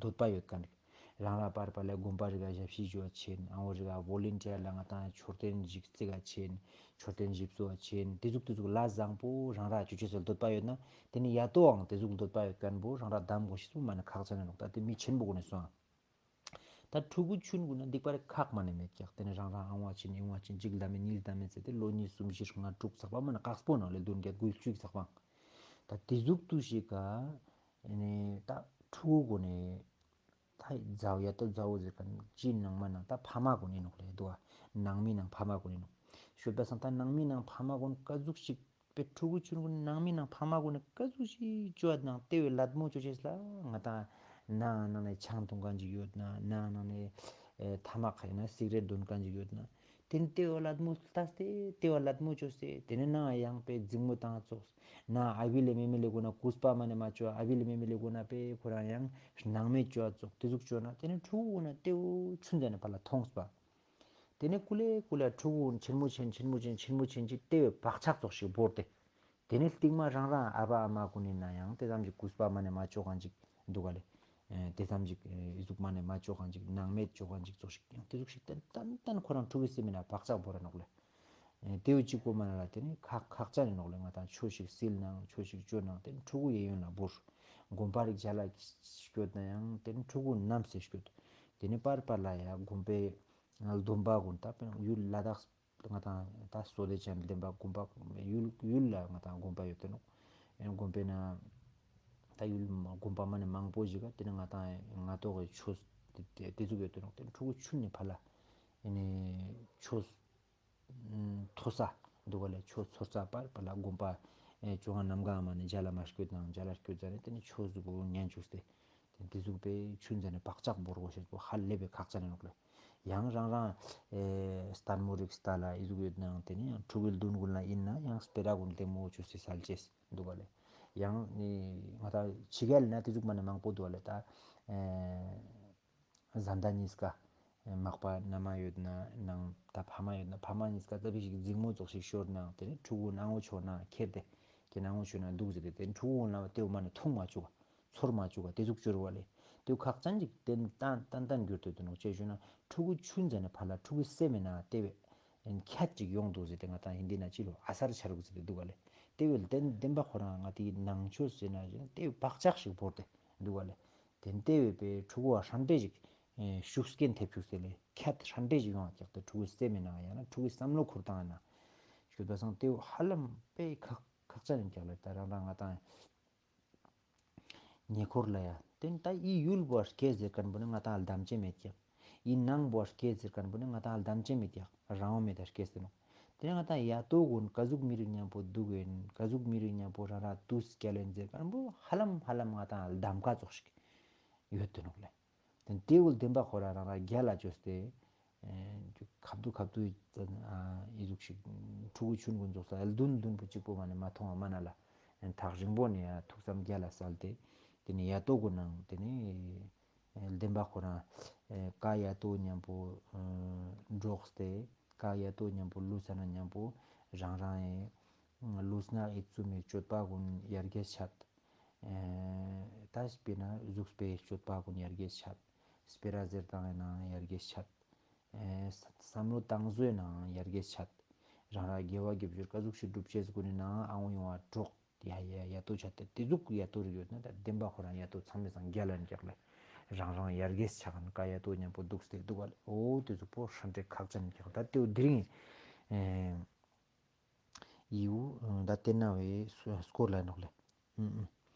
འདོད་པ་ཡོད་མཁན་རིགས། རང་རང་པར་པར་ལ་དགོན་པ་རིགས་ལ་ཞབས་ཕྱི་བཅོ་བ་ཆེན། ཨ་བོ་རིགས་ལ་བོ་ལན་ཊི་ཡར་ལ་ང་དང་མཆོད་རྟེན་ཞིག་བརྩིགས་ཆེན། མཆོད་རྟེན་ཞིག་བཟོ་བ་ཆེན། དེ་ཟུག་དེ་ཟུག་ལ་བཟང་པོ་རང་རང་བཅོ་ཤེས་སི་འདོད་པ་ཡོད་ན་དེ་ནི་ཡ་ཏོའང་དེ་ཟུག་འདོད་པ་ཡོད་མཁན་པོ་རང་རང་གདམ་དགོས་ཤེས་པོ་མ་ནེ་ཁག་ཅན་ནོག་ད་དེ་མི་ཆེན་པོ་གུན་ནི་སོང་། ད་ཕྲུ་གུ་ཆུན་གུན་ན་སྡིག་པ་རེ་ཁག་མ་ནེ་མེད་ཀྱག་དེ་ནི་རང་རང་ཨང་བ་ཆེན་ཨིང་བ་ཆེན་གཅིག་ལྡམ་མེད་གཉིས་ལྡམ་མེད་ཟེར་ཏེ་ལོ་གཉིས་གསུམ་བཞི་ལྔ་དྲུག་ཚག་པ་མ་ནེ་དཀགས་པོ་ནང་ལ་བདུན་བརྒྱད་དགུ་བཅུ་ཚག་པ། ད་དེ་ཟུག་ཏུ་ཞིག་ག་ཨེ་ནི་ད་ཕྲུ་གུ་གུན་ནི་ད་མཛའ་བོ་ཡ་ཏོ་མཛའ་བོ་ཟེར་མཁན་ཅི་ནང་མ་ནང་ད་ཕ་མ་གུན་ནི་ནོག་ལེ་འདུག་ག་ནང་མི་ནང་ཕ་མ་གུན་ནི་ནོག་ཤོད་པ་སང་ད་ནང་མི་ནང་ཕ་མ་གུན་ཀ་ཟུག་ཞིག་པེ་ཕྲུ་གུ་ཆུན་གུན་ནང་མི་ནང་ཕ་མ་གུན་ནི་ཀ་ཟུག་ཞིག་བཅོ་ཡོད་ནང་དེ་བས་ལད་མོ་བཅོ་ཤེས་ལ་ང་དང་ནང་ནང་ནས་ཆང་འཐུང་མཁན་ཅིག་ཡོད་ན་ནང་ནང་ནས་ཨེ་ཐ་མག་ཡིན་ན་སིག་རེཊ་འདོན་མཁན་ཅིག་ཡོད་ན་དེ་ནི་དེ་བས་ལད་མོ་ལྟས་ཏེ་དེ་བས་ལད་མོ་བཅོས་ཏེ་དེ་ནི་ནང་ཡང་པེ་འཛིང་མོ་བཏང་ཙོགས། ན་ཨ་བི་ལེ་མེ་མེ་ལེ་གོ་ན་གུས་པ་མ་ནེ་མ་བཅོ། ཨ་བི་ལེ་མེ་མེ་ལེ་གོ་ན་པེ་ཁོ་རང་ཡང་སྣང་མེད་བཅོ་ཙོགས་དེ་ཟུག་བཅོ་ན་དེ་ནི་ཕྲུ་གུ་གུན་ན་དེའུ་ཆུན་ཟེར་ནས་ཕར་ལ་མཐོང་སྤ། དེ་ནི་ཀུ་ལེ་ཀུ་ལེ་ཕྲུ་གུ་གུན་ཆེན་མོ་ཆེན་ཆེན་མོ་ཆེན་ཆེན་མོ་ཆེན་ཅིག་དེ་བས་བག་ཆགས་ཙོགས་ཤིག་བོར་ཏེ། དེ་ནི་སྟིང་མ་རང་རང་ཨ་བ་ཨ་མ་གུན་ནི་ན་ཡང་དེ་ཙམ་ཞིག་གུས་པ་མ་ནེ་མ་བཅོ་མཁན་ཅིག་འདུག་ག་ལེ། ཨེ་དེ་ཙམ་ཞིག་ཨེ་ཨི་ཟུག་མ་ནེ་མ་བཅོ་མཁན་ཅིག་སྣང་མེད་བཅོ་མཁན་ཅིག་ཙོགས་ཤིག་ཡང་དེ་ཟུག་ཞིག་ཏན་ཏན་ཏན་ཁོ་རང་ཕྲུ་གུའི་སེམས་ན་བག་ཆགས་བོར་ར་ནོག་ལེ། ཨེ་དེའུ་གཅིག་པོ་མ་ན་ལ་དེ་ནི་ཁག་ཁག་ཅན་ནི་ནོག་ལེ། ང་དང་ཆོས་ཤིག་སིལ་ནང་ཆོས་ཤིག་བཅོ་ནང་དེ་ནི་ཕྲུ་གུ་གཡས་གཡོན་ལ་བོར། དགོན་པ་རིགས་མཇལ་ལ་སྐྱོད་ན་ཡང་དེ་ནི་ཕྲུ་གུ་ནམ་སེ་སྐྱོད། དེ་ནི་པར་པར་ལ་ཡ་དགོན་པའི་སྡོམ་པ་གུན་ད་དཔེར་ན་ཡུལ་ལ་དྭགས་ང་དང་ད་བསོད་བདེ་ཅན་ལྡན་པ་དགོན་པ་ཡུལ་ཡུལ་ལ་ང་དང་དགོན་པ་ཡོད་དེ་ནོག་ཨེ་དགོན་པའི་ནང་ད་ཡུལ་དགོན་པ་མ་ནེ་མང་པོ་ཞིག་ག་དེ་ནི་ང་དང་ང་ཏོག་གི་ཆོས་དེ་དེ་ཟུག་ཡོད་དེ་ནོག་དེ་ནི་ཕྲུ་གུ་ཆུན་ནས་ཕར་ལ་ཨེ་ནི་ཆོས་མཐོ་ས་འདུག་ག་ལེ། ཆོས་ཚོར་ས་པར་པར་ལ་དགོན་པ་ཨེ་བཅོ་ལྔ་གནམ་གང་མ་ནེ་མཇལ་ལ་མ་སྐྱོད་ནང་མཇལ་ལ་སྐྱོད་ཟ་ནེ་དེ་ནི་ཆོས་ཟུག་པོ་ཉན་བཅུག་སྟེ། དེ་དེ་ཟུག་པའི་ཆུན་ཟ་ནེ་བག་ཆགས་བོར་དགོས་ཤེས་པོ་ཧ་ལས་པའི་ཁག་ཅན་ནི་ནོག་ལེ། ཡང་རང་རང་ཨེ་ལྟད་མོ་རིགས་ལྟ་ལ་ཨི་ཟུག་ཡོད་ནའང་དེ་ནི་ཡང་ཕྲུ་གུའི་དུན་གུན་ལ་ཡིན་ན་ཡང་སྤེ་ར་གུན་ལྡེ་མོ་བཅོས་སེ་སལ་ཅེས་འདུག་ག་ལེ། ཡང་ནི་ང་ད་ཕྱི་རྒྱལ་ན་དེ་ཟུག་མ་ནེ་མང་པོ་འདུག་ག་ལེ། ད་ཨེ་བཟའ་ཟླ་གཉིས་ཀ་མག་པ་མནའ་མ་ཡོད་ན་ནང་ད་ཕ་མ་ཡོད་ན་ཕ་མ་གཉིས་ཀ་ཙ་པིག་ཞིག་འཛིང་མོ་ཙོགས་ཤིག་ཤོར་ན་དེ་ནི་ཕྲུ་གུ་ནང་ངོ་ཆོག་ན་ཁྱེར་ཏེ་ཁྱེར་ནང་ངོ་ཆོག་ན་འདུག་ཟེར་ཏེ་དེ་ཕྲུ་གུ་ལ་དེ་མ་ནི་ཐུང་མ་བཅུག་ག་ཚོར་མ་བཅུག་ག་དེ་ཟུག་བཅོ་རུ་བ་ལེ། དེ་ཁག་ཅན་ཅིག་ཏན་ཏན་ཏན་ཏན་གྱུར་ཏེ་དུ་ནོག་ཅེས་ཞུ་ན་ཕྲུ་གུ་ཆུན་ཟ་ནེ་ཕར་ལ་ཕྲུ་གུ་སེམས་མེད་ན་དེ་བས་ཁྱད་ཅིག་ཡོང་འདུག་ཟེར་ཏེ་ང་ཏང་ཧིན་དི་ན་ཅི་ལོ་ཨ་སར་ཆ་རུག་ཟེར་ཏེ་འདུག་ག་ལེ། དེ་བས་ལྡན་ལྡན་པ་ཁོ་རང་ང་ཏི་ནང་ཆོས་ཟེར་ན་ཞིག་དེ་བས་བག་ཆགས་ཤིག་བོར་ཏེ་འདུག་ག་ལེ། དེ་དེ་བས་པའི་ཕྲུ་གུ་བ་ཧྲན་ཏེ་ཞིག་ཤུགས་རྐྱེན་ཐེབས་ཤུགས་ཟེར་ལེ་ཁྱད་ཧྲན་ཏེ་ཞིག་ཡོང་བ་ཀྱག་ཏེ་ཕྲུ་གུའི་སེམས་མེད་ན་ཡང་ན་ཕྲུ་གུའི་བསམ་བློ་འཁུར་སྟངས་ཡང་ན་ཞུ་བ་སང་དེ་བས་ཧ་ལམ་པའི་ཁག་ཁག་ཅན་ཡིན་ཀྱག་ལེ། ད་རང་རང་ང་ཏང་ཉེ་འཁོར་ལ་ཡ། དེ་ནི་ད་ཨི་ཡུལ་བོ་སྐྱེ་ཟེར་མཁན་པོ་ནི་ང་ཏང་ལ་དམ་ཅན་མེད་ཀྱག་ཨི་ནང་བོ་སྐྱེ་ཟེར་མཁན་པོ་ནི་ང་ཏང་ལ་དམ་ཅན་མེད་ཀྱག་རང་དབང་མེད་ད་སྐྱེ་ཟེར་ནོག་དེ་ནི་ང་ཏང་ཡ་ཏོ་གུན་ཀ་ཟུག་མི་རིགས་མཉམ་པོ་འདུག་ཡིན་ཀ་ཟུག་མི་རིགས་མཉམ་པོ་རང་ར་དུས་སྐྱེལ་ཡིན་ཟེར་མཁན་པོ་ཧ་ལམ་ཧ་ལམ་ང་ཏང་ལ་གདམ་ཀ་ཙོགས་ཤིག་ཡོད་དེ་ནོག་ལེ། དེ་དེ་བོ་ལ་བདེན་པ་ཁོ་ར་རང་ར་རྒྱལ་ལ་བཅོས་ཏེ། ཁབ་ཏུ་ཁབ་ཏུ་ཨི་ཟུག་ཤིག་ཕྲུ་གུ་ཆུན་གུན་ཙོགས་ས་ཨེལ་དུན་དུན་པོ་གཅིག་པོ་མ་ནེ་མ་མཐོང་བ་མ་ན་ལ། ཐག་རིང་པོ་ནེ་ཡ་ཐུགས་བསམ་རྒྱལ་ལ་སལ་ཏེ། དེ་ནེ་ཡ་ཏོ་གུན་ནང་དེ་ནེ་བདེན་པ་ཁོ་རང་ཀ་ཡ་ཏོ་མཉམ་པོ་འགྲོགས་ཏེ་ཀ་ཡ་ཏོ་མཉམ་པོ་ལུས་ས་ན་མཉམ་པོ་རང་རང་ཨེ་ལུས་ན་ཨེ་བཙུན་མའི་སྤྱོད་པ་གུན་ཡར་རྒྱས་ཆད། ཨེ་ད་དཔེར་ན་གཟུགས་པོའི་སྤྱོད་པ་གུན་ཡར་རྒྱས་ཆད། སྤེ་ར་ཟེར་སྟངས་ཡང་ན་ཡར་རྒྱས་ཆད། ཨེ་བསམ་བློ་བཏང་བཟོ་ཡང་ན་ཡར་རྒྱས་ཆད། རང་ར་དགེ་བ་དགེ་སྦྱོར་ཀ་ཟུག་ཤིག་སྒྲུབ་ཅེས་གུན་ནི་ན་ཨ་འོ་ཡོང་བ་གྲོགས་ཡ་ཡ་ཡ་ཏོ་ཆད་དེ་དེ་ཟུག་ཡ་ཏོ་རིག་ཡོད་ན་ད་བདེན་པ་ཁོ་རང་ཡ་ཏོ་ཚང་མའི་སང་རྒྱལ་ལ་ཡིན་ཀྱག་ལེ། རང་རང་ཡར་རྒྱས་ཆ་ག་ན་ཀ་ཡ་ཏོ་མཉམ་པོ་འདུག་སྟེ་འདུག་ག་ལེ། འོ་དེ་ཟུག་པོ་ཧྲན་ཏེ་ཁག་ཅན་ཡིན་ཀྱག་ད་དེ་བོ་དེ་རིང་ཨེ། ཡིའུ་ད་དེ་ན་བའི་སྐོར་ལ་ནོག་ལེ།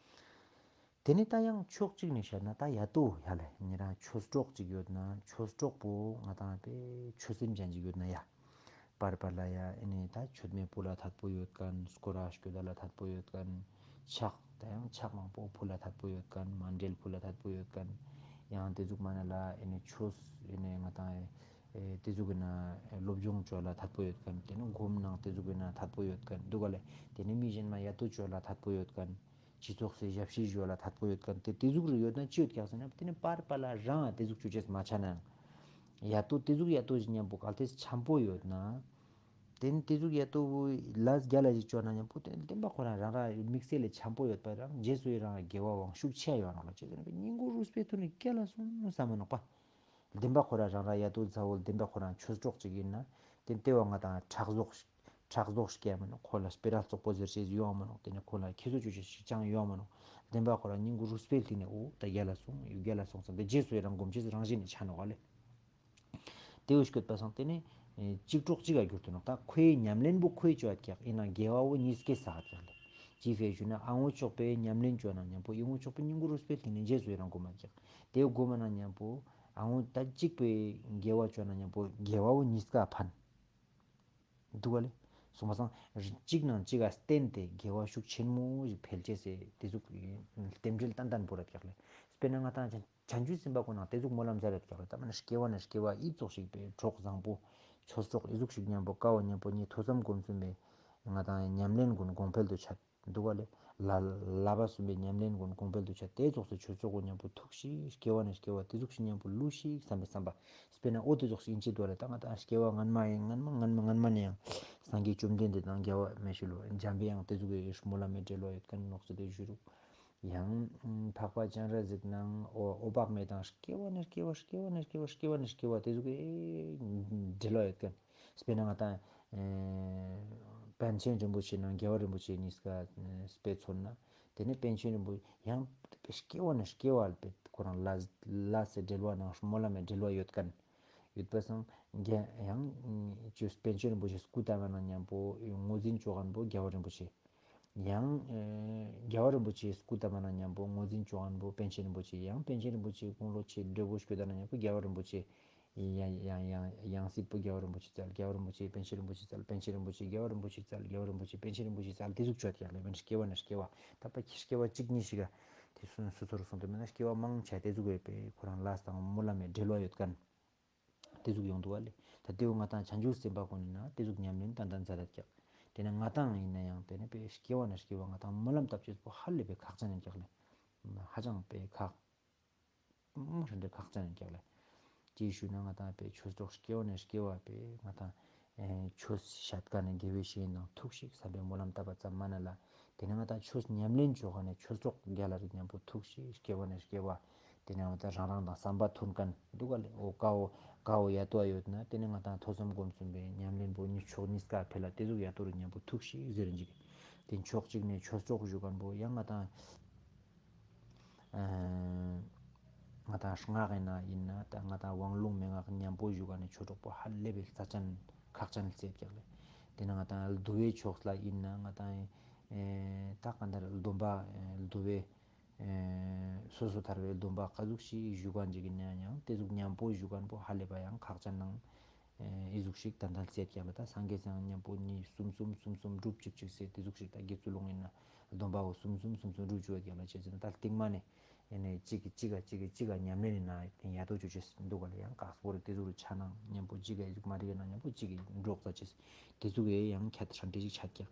དེ་ནི་ད་ཡང་ཕྱོགས་གཅིག་ནས་བཤད་ན་ད་ཡ་ཏོ་ཡ་ལེ་ཉེ་རང་ཆོས་གྲོགས་གཅིག་ཡོད་ན་ཆོས་གྲོགས་པོ་ང་ཏང་པའི་ཆོས་སེམས་ཅན་གཅིག་ཡོད་ན་ཡ། པར་པར་ལ་ཡ་ཨེ་ནི་ད་མཆོད་མེ་ཕུལ་ལ་ཐད་པོ་ཡོད་མཁན་སྐོར་ར་སྐྱོད་ལ་ཐད་པོ་ཡོད་མཁན་ཕྱག་ད་ཡང་ཕྱག་མང་པོ་ཕུལ་ལ་ཐད་པོ་ཡོད་མཁན་མཎྜལ་ཕུལ་ལ་ཐད་པོ་ཡོད་མཁན་ཡང་དེ་ཟུག་མ་ན་ལ་ཨེ་ནི་ཆོས་ཨེ་ནི་ང་ཏང་ཨེ་དེ་ཟུག་གི་ན་སློབ་སྦྱོང་བཅོ་ལ་ཐད་པོ་ཡོད་མཁན་དེ་ནི་སྒོམ་ནང་དེ་ཟུག་གི་ན་ཐད་པོ་ཡོད་མཁན་འདུག་ག་ལེ། དེ་ནི་མི་གཞན་མ་ཡ་ཏོ་བཅོ་ལ་ཐད་པོ་ཡོད་མཁན་སྤྱི་ཚོགས་སི་ཞབས་ཕྱི་བཅོ་ལ་ཐད་པོ་ཡོད་མཁན་དེ་དེ་ཟུག་རུ་ཡོད་ན་ཅི་ཡོད་ཀྱག་ཟེར་ན་དེ་ནི་པར་པར་ལ་རང་དེ་ཟུག་བཅོ་ཅེས་མ་ཆ་ན་ཡ་ཏོ་དེ་ཟུག་ཡ་ཏོ་ཞིག་མཉམ་པོ་གལ་ཏེ་འཆམ་པོ་ཡོད་ན། དེ་ནི་དེ་ཟུག་ཡ་ཏོ་བོ་ལ་རྒྱ་ལ་ཞིག་བཅོ་ན་མཉམ་པོ་དེ་ནི་བདེན་པ་ཁོ་རང་རང་ར་དམིགས་བསལ་ལས་འཆམ་པོ་ཡོད་པ་རང་རྗེས་སུ་ཡི་རང་དགེ་བ་དབང་ཤུགས་ཆེ་ཡོད་ནོག་ལ་ཅེས་ཟེར་ན་སྙིང་གུ་རུས་པའི་ཐོག་ནས་རྒྱལ་ལ་སོང་བསམ་མ་ནོག་པ། བདེན་པ་ཁོ་རང་རང་ར་ཡ་ཏོ་མཛའ་བོ་བདེན་པ་ཁོ་རང་ཆོས་གྲོགས་གཅིག་ཡིན་ན་དེ་ནི་དེ་བ་ང་ཏང་ཕྲག་དོག་ཕྲག་དོག་སྐྱེ་མ་ནོག་ཁོ་ལ་སྤེ་ར་བཙོག་པོ་ཟེར་ཅེས་ཡོང་མ་ནོག་དེ་ནི་ཁོ་ལ་ཁྱེད་ཚོ་ཆོས་ཆོས་ཤིག་ཅང་ཡོང་མ་ནོག་བདེན་པ་ཁོ་རང་སྙིང་གུ་རུས་པའི་ཐོག་ནས་འོ་ད་རྒྱལ་ལ་སོང་ཡུ་རྒྱལ་ལ་སོང་བསམ་དེ་རྗེས་སུ་ཡི་རང་སྒོམ་ཅེས་རང་བཞིན་ནས་ཆ་ནོག་ག་ལེ། དེ་བོ་སྐྱོད་པ་སང་དེ་ནི་གཅིག་གྲོགས་གཅིག་ག་གྱུར་ཏེ་ནོག་ད་ཁོའི་ཉམས་ལེན་པོ་ཁོའི་བཅོ་ཡོད་ཀྱག་ཡིན་ན་དགེ་བ་བོ་གཉིས་ཀའི་ས་ཧ་ཀྱག་ལེ། ཅི་ཕིའ་ཞུ་ན་ཨ་ངོ་ཅོག་པའི་ཉམས་ལེན་བཅོ་ན་མཉམ་པོ་ཨི་ངོ་ཅོག་པའི་སྙིང་གུ་རུས་པའི་ཐོག་ནས་རྗེས་སུ་ཡི་རང་སྒོམ་མ་ཀྱག་དེ་བོ་སྒོམ་མ་ན་མཉམ་པོ་ཨ་ངོ་ད་གཅིག་པའི་དགེ་བ་བཅོ་ན་མཉམ་པོ་དགེ་བ་བོ་གཉིས་ཀ་ཕན། འདུག་ག་ལེ། སོང་པ་སང་གཅིག་ནང་གཅིག་ག་བརྟེན་ཏེ་དགེ་བ་ཤུགས་ཆེན་མོ་ཞིག་འཕེལ་ཅེས་སི་དེ་ཟུག་རྟེན་འབྲེལ་ཏན་ཏན་པོ་ར་ཀྱག་ལེ། དཔེར་ན་ང་ཏང་བྱང་ཆུབ་སེམས་དཔའ་ཁོ་ནང་དེ་ཟུག་སྨོན་ལམ་ཟེར་ར་ཀྱག་ལེ། ད་མ་ན་སྐྱེ་བ་ནས་སྐྱེ་བ་ཨི་ཙོགས་ཤིག་པའི་གྲོགས་བཟང་པོ་ཆོས་གྲོགས་ཨི་ཟུག་ཤིག་མཉམ་པོ་ཀ་བོ་མཉམ་པོ་ཉིད་ཐོས་བསམ་སྒོམ་གསུམ་པའི་ང་ཏང་ཉམས་ལེན་ཀུན་གོང་འཕེལ་དུ་ཆ། འདུག་ག་ལེ། ལ་བསླབ་པ་གསུམ་པའི་ཉམས་ལེན་ཀུན་གོང་འཕེལ་དུ་ཆ་དེ་ཙོགས་སུ་ཆོས་ཚོགས་ཀུན་མཉམ་པོ་ཐུགས་ཤིག་སྐྱེ་བ་ནས་སྐྱེ་བ་དེ་ཟུག་ཤིག་མཉམ་པོ་ལུས་ཤིག་བསམ་པའི་བསམ་པ། དཔེར་ན་འོ་དེ་ཙོགས་ཤིག་ཡིན་ཅི་འདུག་ལེ། ད་ང་ཏང་སྐྱེ་བ་སྔན་མ་ཡིན་སྔན་མ་སྔན་མ་སྔན་མ་ནས་ཡང་སངས་རྒྱས་བཅོམ་ལྡན་འདས་དང་རྒྱལ་བ་མེ་ཤི་ལོ་འཇམ་པའི་དབྱངས་དེ་ཟུག་གི་སྨོན་ལམ་མེ་འབྲེལ་བ་ཡོད་མཁན་ནོག་ཟེར་ཏེ་ཞུ་རུག་ཡང་འཕགས་པ་སྤྱན་རས་གཟིགས་ནང་འོ་འོད་དཔག་མེད་དང་སྐྱེ་བ་ནས་སྐྱེ་བ་སྐྱེ་བ་ནས་སྐྱེ་བ་སྐྱེ་བ་ནས་སྐྱེ་བ་དེ་ཟུག་གི་འབྲེལ་བ་ཡོད་མཁན། དཔེར་ན་ང་ཏང་ཨེ་པཎ་ཆེན་རིན་པོ་ཆེ་ནང་རྒྱལ་བ་རིན་པོ་ཆེ་གཉིས་ཀ་དཔེ་མཚོན་ན། དེ་ནས་པཎ་ཆེན་རིན་པོ་ཡང་སྐྱེ་བ་ནས་སྐྱེ་བ་ལ་ཁོ་རང་ལ་ལ་སེ་འབྲེལ་བ་ནང་སྨོན་ལམ་མེ་འབྲེལ་བ་ཡོད་མཁན། ཡོད་པ་སང་ཡང་ཅོས་པཎ་ཆེན་རིན་པོ་ཆེ་སྐུ་བལྟམས་ན་མཉམ་པོ་ངོས་འཛིན་བཅོ་མཁན་པོ་རྒྱལ་བ་རིན་པོ་ཆེ། ཡང་ཨེ་རྒྱལ་བ་རིན་པོ་ཆེ་སྐུ་བལྟམས་ན་མཉམ་པོ་ངོས་འཛིན་བཅོ་མཁན་པོ་པཎ་ཆེན་རིན་པོ་ཆེ། ཡང་པཎ་ཆེན་རིན་པོ་ཆེ་དགུང་ལོ་ཆེ་འབྲས་བུ་སྐྱོད་ན་མཉམ་པོ་རྒྱལ་བ་རིན་པོ་ཆེ། ཡང་ཡང་ཡང་ཡང་སྲིད་པོ་རྒྱལ་བ་རིན་པོ་ཆེ་བཙལ། རྒྱལ་བ་རིན་པོ་ཆེ་པཎ་ཆེན་རིན་པོ་ཆེ་བཙལ། པཎ་ཆེན་རིན་པོ་ཆེ་རྒྱལ་བ་རིན་པོ་ཆེ་བཙལ། རྒྱལ་བ་རིན་པོ་ཆེ་པཎ་ཆེན་རིན་པོ་ཆེ་བཙལ། དེ་ཟུག་ཆོད་ཀྱག་ལེ། མན་སྐྱེ་བ་ནས་སྐྱེ་བ། ད་པ་སྐྱེ་བ་གཅིག་གཉིས་ཤིག་ག་དེ་སོ་སོ་རུ་སོང་དུ་མེད་ན་སྐྱེ་བ་མང་ཆེ་དེ་ཟུག་ཡོད་པའི་ཁོ་རང་ལ་སང་སྨོན་ལམ་མེ་འབྲེལ་བ་ཡོད་མཁན། དེ་ཟུག་ཡོང་འདུག་བ་ལེ། ད་དེ་བོ་ང་ཏང་བྱང་ཆུབ་སེམས་དཔའ་ཁོ་ནི་ན་དེ་ཟུག་ཉམས་ལེན་ཏན་ཏན་མཛད་ད་ཀྱག་དེ་ནས་ང་ཏང་ཡིན་ན་ཡང་དེ་ནས་པའི་སྐྱེ་བ་ནས་སྐྱེ་བ་ང་ཏང་སྨོན་ལམ་བཏབ་ཅེས་པོ་ཧ་ལས་པའི་ཁག་ཅན་ཡིན་ཀྱག་ལེ། ཧ་ཅང་པའི་ཁག་ཧྲན་ཏེ་ཁག་ཅན་ཡིན་ཀྱག་ལེ། ཅི་ཞུ་ན་ང་ཏང་པེ་ཆོས་གྲོགས་སྐྱེ་བ་ནས་སྐྱེ་བ་པེ་ང་ཏང་ཆོས་ཤད་ཀ་ནས་དགེ་བའི་བཤེས་གཉེན་དང་ཐུག་ཤིག་བསམ་པའི་སྨོན་ལམ་བཏབ་པ་ཙམ་མ་ན་ལ། དེ་ནས་ང་ཏང་ཆོས་ཉམས་ལེན་ཅོ་ཀ་ནས་ཆོས་གྲོགས་རྒྱལ་ལ་རིགས་མཉམ་པོ་ཐུག་ཤིག་སྐྱེ་བ་ནས་སྐྱེ་བ། དེ་ནས་ང་ཏང་རང་རང་དང་བསམ་པ་མཐུན་མཁན་འདུག་ག་ལེ། འོ་ཀ་བོ་ཀ་བོ་ཡ་ཏོ་ཡོད་ན་དེ་ནས་ང་ཏང་ཐོས་བསམ་སྒོམ་གསུམ་པའི་ཉམས་ལེན་པོ་ཉིད་ཕྱོགས་གཉིས་ཀ་འཕེལ་ལ་དེ་ཟུག་ཡ་ཏོ་རིགས་མཉམ་པོ་ཐུག་ཤིག་ཟེར་ཨིན་ཅིག་དེ་ཕྱོགས་གཅིག་ནས་ཆོས་གྲོགས་ཞུ་མཁན་པོ་ཡང་ང་ཏང་ཨ་ང་ཏང་སྔགས་ཨིན་ན་ཨིན་ན་ད་ང་ཏང་དབང་ལུང་མན་ངག་མཉམ་པོ་ཞུ་མཁན་ནི་ཆོས་གྲོགས་པོ་ཧ་ལས་པའི་རྩ་ཆེན་ཁག་ཆེན་ལ་བརྩི་ཀྱག་ལེ། དེ་ནས་ང་ཏང་བསྡུ་བའི་ཕྱོགས་ལ་ཨིན་ན་ང་ཏང་ཨེ་ད་གང་ལྟར་སྡོམ་པ་ཨེ་བསྡུ་བའི་ཨེ་སོ་སོ་ཐར་པའི་སྡོམ་པ་ག་ཟུག་ཞིག་ཞུ་མཁན་ཅིག་ཨིན་ན་ཡང་དེ་ཟུག་མཉམ་པོ་ཞུ་མཁན་པོ་ཧ་ལས་པ་ཡང་ཁག་ཆེན་ནང་ཨེ་ཨི་ཟུག་ཞིག་ཏན་ཏན་བརྩི་ཀྱག་ལེ། ད་སངས་རྒྱས་ཡང་མཉམ་པོ་གཉིས་གསུམ་གསུམ་གསུམ་གསུམ་སྒྲུབ་བཅུག་ཅིག་ཟེར་དེ་ཟུག་ཞིག་ད་དགེ་ཚུལ་སློང་ཨིན་ན་སྡོམ་པ་བོ་གསུམ་གསུམ་གསུམ་གསུམ་སྒྲུབ་བཅུག་ཀྱག་ལེ། བྱས་ཙང་ད་རྟིང་མ་ནས་ཨེ་ནས་གཅིག་གིས་གཅིག་ག་གཅིག་གིས་གཅིག་ག་ཉམས་ལེན་ཨིན་ན་ཡ་ཏོ་ཅོ་ཅེས་འདུག་ག་ལེ། ཡང་དཀགས་པོ་རེ་དེ་ཟུག་རུ་ཆ་ནང་མཉམ་པོ་གཅིག་ག་ཨི་ཟུག་མ་རིག་ག་ནང་མཉམ་པོ་གཅིག་གིས་འགྲོགས་ས་ཅེས་དེ་ཟུག་གི་ཡང་ཁྱད་ཧྲན་ཏེ་ཞིག་ཆ་ཀྱག་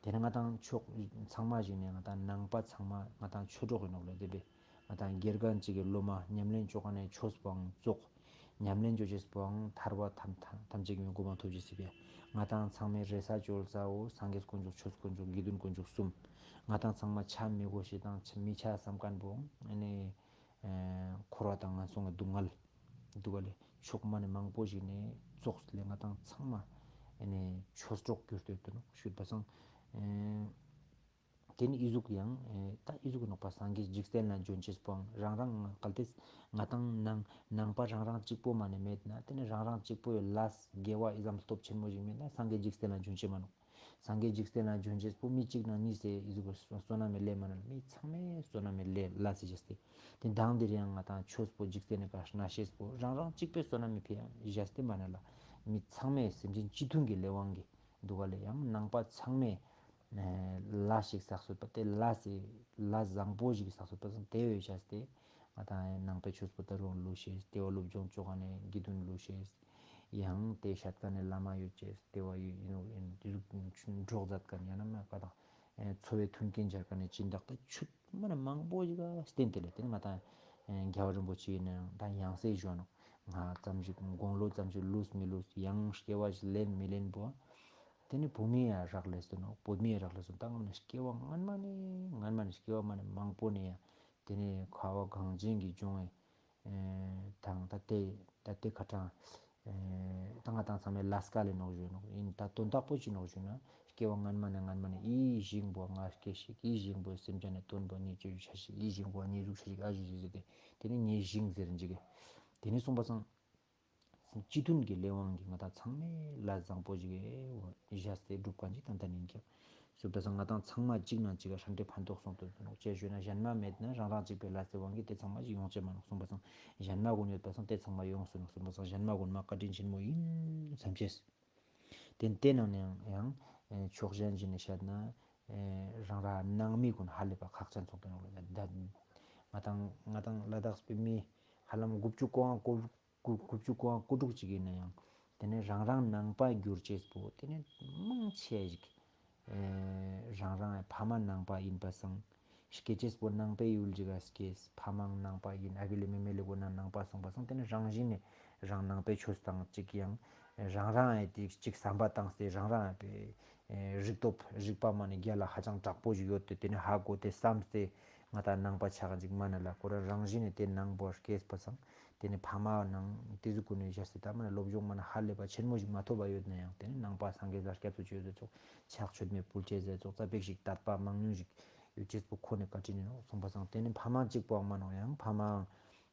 དེ་ནས་ང་ཏང་ཕྱོགས་ཚང་མ་ཞིག་ནས་ང་ཏང་ནང་པ་ཚང་མ་ང་ཏང་ཆོས་གྲོགས་ཨིན་ནོག་ལེ། དེ་བས་ང་ཏང་དགེ་རྒན་ཅིག་གི་སློབ་མ་ཉམས་ལེན་ཅོ་ཀ་ནས་ཆོས་པོའང་རྫོགས། ཉམས་ལེན་ཅོ་ཅེས་པོའང་ཐར་པ་ཐམས་ཐམས་ཅད་ཀྱི་གོ་འཕང་ཐོབ་ཅེས་སི་ཕིའ་ང་ཏང་ཚང་མའི་རེ་ས་བཅོལ་ས་བོ་སངས་རྒྱས་དཀོན་མཆོག་ཆོས་དཀོན་མཆོག་དགེ་འདུན་དཀོན་མཆོག་གསུམ། ང་ཏང་ཚང་མ་ཆ་མི་དགོས་ཤེས་དང་མི་ཆ་བསམ་མཁན་པོ་ཨ་ནི་ཨེ་འཁོར་བ་དང་ངན་སོང་གི་སྡུག་བསྔལ་འདུག་ག་ལེ། ཕྱོགས་མ་ནས་མང་པོ་ཞིག་ནས་ཙོགས་ལས་ང་ཏང་ཚང་མ་ཨེ་ནས་ཆོས་གྲོགས་གྱུར་ཏེ་ཡོད་དེ་ནོག་ཞུས་པ་སང་། ཨེ་དེ་ནི་ཨི་ཟུག་ཡང་ཨེ་ད་ཨི་ཟུག་གི་ནོག་པ། སངས་རྒྱས་འཇིག་རྟེན་ལ་འབྱོན་ཅེས་པོའང་རང་རང་གལ་ཏེ་ང་ཏང་ནང་ནང་པ་རང་རང་གཅིག་པོ་མ་ནས་མེད་ན་དེ་ནི་རང་རང་གཅིག་པོའི་ལས་དགེ་བ་ཨི་ཙམ་སྟོབས་ཆེན་མོ་ཞིག་མེད་ན་སངས་རྒྱས་འཇིག་རྟེན་ལ་འབྱོན་ཅེས་མ་ནོག་སངས་རྒྱས་འཇིག་རྟེན་ལ་འབྱོན་ཅེས་པོ་མི་གཅིག་ནང་གཉིས་སེ་ཨི་ཟུག་བསོད་ནམས་མི་ལས་མ་ནོག་མི་ཚང་མས་བསོད་ནམས་མི་ལས་ལ་སི་ཅེས་ཏེ། དེ་དང་དེ་རིང་ང་ཏང་ཆོས་པོ་འཇིག་རྟེན་ནི་ཀ་ན་ཤེས་པོ་རང་རང་གཅིག་པོའི་བསོད་ནམས་མི་ཕི་ཡང་བཞག་སྟེ་མ་ན་ལ་མི་ཚང་མས་སེམས་ཅན་ཅི་མཐུན་གྱི་ལས་དབང་གིས་འདུག་ག་ལེ། ཡང་ནང་པ་ཚང་མས་ལ་ཞིག་བསགས་སོད་པ་དེ་ལ་སི་ལ་བཟང་པོ་ཞིག་བསགས་སོད་པ་སང་དེ་བས་བཞག་སྟེ་ང་ཏང་ནང་པའི་ཆོས་པོ་ད་རུང་ལུས་ཤེས་དེ་བ་སློབ་སྦྱོང་ཅོ་ག་ནས་དགེ་འདུན་ལུས་ཤེས། ཡང་དེ་ཤད་ཀ་ནས་བླ་མ་ཡོད་ཅེས་དེ་བ་ཡོད་ཨིན་ནོག་ཨིན་དེ་ཟུག་འགྲོགས་མཛད་ཀ་ནས་ཡང་ན་མ་ཀ་དང་འཚོ་བའི་མཐུན་རྐྱེན་སྦྱར་ཀ་ནས་སྦྱིན་བདག་ད་ཆུད་མ་ན་མང་པོ་ཞིག་ག་བསྟེན་ཏེ་ལེ། དེ་ནི་ང་ཏང་རྒྱལ་བ་རིན་པོ་ཆེ་ཡིན་ན་ཡང་ད་ཡང་སེ་ཞུ་ནོག་ང་ཙམ་ཞིག་དགུང་ལོ་ཙམ་ཞིག་ལུས་མི་ལུས་ཡང་སྐྱེ་བ་ཞིག་ལེན་མི་ལེན་པོ་དེ་ནི་བུད་མེད་ཡང་རག་ལས་སོ་ནོག་བུད་མེད་ཡང་རག་ལས་སོ་ནོག་ད་ང་མ་ནི་སྐྱེ་བ་སྔན་མ་ནས་སྔན་མ་ནས་སྐྱེ་བ་མ་ནས་མང་པོ་ནས་ཡང་དེ་ནི་ཁ་བ་གངས་ཅན་གྱི་ལྗོངས་ཨེ་དང་ད་ལྟའི་ད་ལྟའི་ཁ་གྲངས་ཨེ་ད་ང་ཏང་ཚང་མའི་ལས་ཀ་ལས་ནོག་ཞུ་ནོག་ཡིན། ད་དོན་དག་པོ་ཅི་ནོག་ཞུ་ན་སྐྱེ་བ་སྔན་མ་ནས་སྔན་མ་ནས་ཨི་ཞིང་པོ་ང་སྐྱེ་ཞིག་ཨི་ཞིང་པོ་སེམས་ཅན་ནི་དོན་པོ་ཉེ་ཅོ་ཆ་ཞིག་ཨི་ཞིང་པོ་ཉེ་ཟུག་ཆ་ཞིག་ཨ་ཞིག་ཞིག་ཟེར་ཏེ་དེ་ནི་ཉེ་ཞིང་ཟེར་འཇིག་གི་དེ་ནི་གསུངས་པ་སང་། སྤྱི་མཐུན་གྱི་ལས་དབང་གིས་ང་ཏང་ཚང་མས་ལས་བཟང་པོ་ཞིག་བཞག་སྟེ་སྒྲུབ་མཁན་ཅིག་ཏན་ཏན་ཡིན་ཀྱག་སོ་བ་སང་ང་ཏང་ཚང་མ་གཅིག་ནང་གཅིག་ག་ཧྲན་ཏེ་ཕན་ཐོགས་སོང་སྟེ་ནོག་ཅེས་ཞུས་ན་གཞན་མ་མེད་ན་རང་རང་གཅིག་པའི་ལས་སི་དབང་གིས་དེ་ཚང་མ་ཞིག་ཡོང་ཅེས་མ་ནོག་གསུངས་པ་སང་གཞན་མ་ཀུན་ཡོད་པ་སང་དེ་ཚང་མ་ཡོང་སོང་ནོག་གསུངས་པ་སང་གཞན་མ་ཀུན་མ་བཀའ་དྲིན་ཆེན་མོ་ཡིན་བསམ་ཅེས། དེ་ནང་ནས་ཡང་ཕྱོགས་གཞན་ཞིག་ནས་བཤད་ན་རང་རང་ནང་མི་ཀུན་ཧ་ལས་པ་ཁག་ཅན་སོང་སྟེ་ནོག་ལ་ད་ང་ཏང་ང་ཏང་ལ་དྭགས་པའི་མི་ཧ་ལམ་དགུ་བཅུ་གོ་ལྔ་གོ་དགུ་དགུ་བཅུ་གོ་དགུ་དྲུག་ཅིག་ཡིན་ན་ཡང་དེ་ནས་རང་རང་ནང་པ་གྱུར་ཅེས་པོ་དེ་ནས་མང་ཆེ་ཞིག་ཨེ་རང་རང་ཕ་མ་ནང་པ་ཡིན་པ་སང་སྐྱེ་ཅེས་པོ་ནང་པའི་ཡུལ་ཅིག་ག་སྐྱེས་ཕ་མའང་ནང་པ་ཡིན་ཨ་བི་ལེ་མེ་མེ་ལེ་གོ་ན་ནང་པ་སོང་པ་སང་དེ་ནས་རང་བཞིན་ནས་རང་ནང་པའི་ཆོས་དང་ཅིག་ཡང་རང་རང་ཨེ་དེ་ཅིག་བསམ་པ་བཏང་སྟེ་རང་རང་ཨེ་རིག་སྟོབས་རིག་པ་མ་ནས་རྒྱལ་ལ་ཧ་ཅང་དྲག་པོ་ཞིག་ཡོད་དེ་དེ་ནས་ཧ་གོ་དེ་བསམ་སྟེ་ང་ཏང་ནང་པ་ཆགས་ཅིག་མ་ན་ལ་ཁོ་རང་རང་བཞིན་ནས་དེ་ནང་པོ་སྐྱེས་པ་སང་། དེ་ནས་ཕ་མ་ནང་དེ་ཟུག་གུན་ནས་བཞག་སྟེ་ད་མ་ན་སློབ་སྦྱོང་མ་ན་ཧ་ལས་པ་ཆེན་མོ་ཞིག་མ་ཐོབ་པ་ཡོད་ན་ཡང་དེ་ནས་ནང་པ་སངས་རྒྱས་ལ་སྐྱབས་སུ་མཆིའོ་ཟེར་ཙོགས་ཕྱག་མཆོད་མེ་ཕུལ་ཅེས་ཟེར་ཙོགས་ཙ་པིག་ཞིག་དད་པ་མང་ཉུང་ཞིག་ཡོད་ཅེས་པོ་ཁོ་ནས་བཀའ་དྲིན་ཡིན་ནོག་གསུངས་པ་སང་དེ་ནས་ཕ་མ་གཅིག་པོའང་མ་ནོག་ཡང་ཕ་མའང་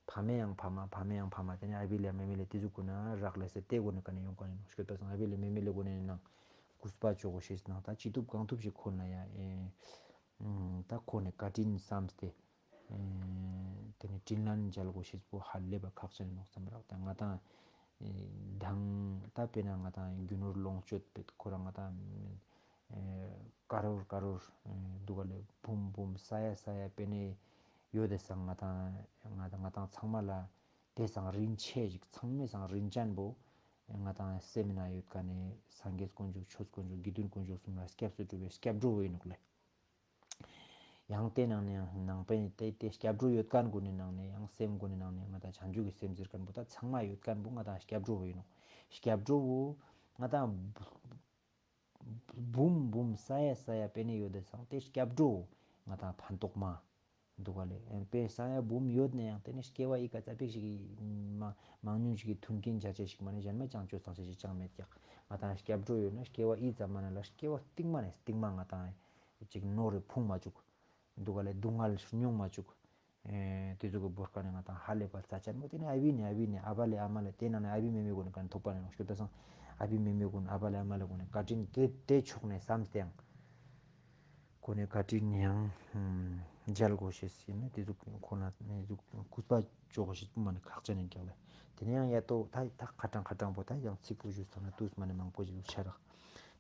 ཕ་མའི་ཡང་ཕ་མ་ཕ་མའི་ཡང་ཕ་མ་དེ་ནས་ཨ་བི་ལེ་མེ་མེ་ལེ་དེ་ཟུག་གུན་ན་རག་ལས་སེ་དེ་གུན་ནས་ཀ་ནས་ཡོང་ག་ནས་ནོག་ཤོད་པ་སང་ཨ་བི་ལེ་མེ་མེ་ལེ་གུན་ནས་ནང་གུས་པ་ཅོ་གོ་ཤེས་ནང་ད་ཅི་ཐུབ་གང་ཐུབ་ཞིག་ཁོ་ན་ཡང་ཨེ། ད་ཁོ་ནས་བཀའ་དྲིན་བསམས་ཏེ། ཨེ་དེ་ནས་དྲིན་ལན་འཇལ་དགོས་ཤེས་པོ་ཧ་ལས་པ་ཁག་ཅན་ནོག་བསམ་རག་ད་ང་ཏང་ཨེ་དང་ད་དཔེར་ན་ང་ཏང་རྒྱུ་ནོར་ལོངས་སྤྱོད་པེ་ཁོ་རང་ང་ཏང་ཨེ་ཀ་རོར་ཀ་རོར་ཨེ་འདུག་ག་ལེ་འབུམ་འབུམ་ས་ཡ་ས་ཡ་པེ་ནེ་ཡོད་དེ་སང་ང་ཏང་ང་ཏང་ང་ཏང་ཚང་མ་ལ་དེ་སང་རིན་ཆེ་ཞིག་ཚང་མའི་སང་རིན་ཅན་པོ་ང་ཏང་སེམས་ན་ཡོད་ཀ་ནས་སངས་རྒྱས་དཀོན་མཆོག་ཆོས་དཀོན་མཆོག་དགེ་འདུན་དཀོན་མཆོག་གསུམ་ལ་སྐྱབས་སུ་འགྲོ་བའི་སྐྱབས་འགྲོ་བོ་ཡིན་ནོག་ལེ། ཡང་དེ་ནང་ནེ་ཡང་ནང་པའི་དེ་དེ་སྐྱབས་འགྲོ་ཡོད་ཁན་གུན་ནི་ནང་ནེ་ཡང་སེམས་གུན་ནི་ནང་ནེ་ང་དང་བྱང་ཆུབ་ཀྱི་སེམས་ཟེར་ཁན་བོ་ད་ཚང་མ་ཡོད་ཁན་བོ་ང་དང་སྐྱབས་འགྲོ་བོ་ཡིན་ནོག། སྐྱབས་འགྲོ་བོ་ང་དང་བུམ་བུམ་ས་ཡ་ས་ཡ་པེ་ནེ་ཡོད་དེ་སང་དེ་སྐྱབས་འགྲོ་བོ་ང་དང་ཕན་ཐོགས་མ་འདུག་ག་ལེ། ཨེ་པེ་ས་ཡ་བུམ་ཡོད་ནའང་དེ་ནེ་སྐྱེ་བ་ཨི་ཀ་ཙ་པིག་ཞིག་གི་མ་མང་ཉུང་ཞིག་གི་མཐུན་རྐྱེན་བྱ་ཆེ་ཞིག་མ་ནེ་གཞན་མ་ཅང་ཅོ་ས་ཆེ་ཞིག་ཅང་མེད་ཀྱག། ང་དང་སྐྱབས་འགྲོ་ཡོད་ན་སྐྱེ་བ་ཨི་ཙམ་མ་ནེ་ལ་སྐྱེ་བ་སྟིང་མ་ནེ་སྟིང་མ་ང་དང་ཅིག་ནོར་རེ་ཕུང་མ་བཅུག་འདུག་ག་ལེ། སྡུག་བསྔལ་མྱོང་མ་བཅུག། ཨེ་དེ་ཟུག་གི་བོར་ཁན་ནི་ང་དང་ཧ་ལས་པ་རྩ་ཆེན་མོ། དེ་ནེ་ཨ་བི་ནེ་ཨ་བི་ནེ་ཨ་བ་ལེ་ཨ་མ་ལེ་དེ་ནང་ནེ་ཨ་བི་མེ་མེ་གུན་ནི་ཀ་ཐོབ་པ་ནེ་ནོག་སྐྱོད་ད་སང་། ཨ་བི་མེ་མེ་གུན་ཨ་བ་ལེ་ཨ་མ་ལེ་གུན་ནི་བཀའ་དྲིན་དེ་དེ་ཕྱོགས་ནེ་བསམ་སྟེ་ཡང་གུན་ནི་བཀའ་དྲིན་ཡང་འཇལ་དགོས་ཤེས་ཡིན་ན་དེ་ཟུག་ཁོ་ན་ནེ་ཟུག་གུས་པ་ཅོ་དགོས་ཤེས་པོ་མ་ནེ་ཁག་ཅན་ཡིན་ཀྱག་ལེ། དེ་ནེ་ཡང་ཡ་ཏོ་ད་ད་ཁ་གྲངས་ཁ་གྲངས་པོ་ད་ཡང་ཚིག་པོ་ཞུས་ཙམ་ན་དུས་མ་ནེ་མང་པོ་ཞིག་ཆ་རག།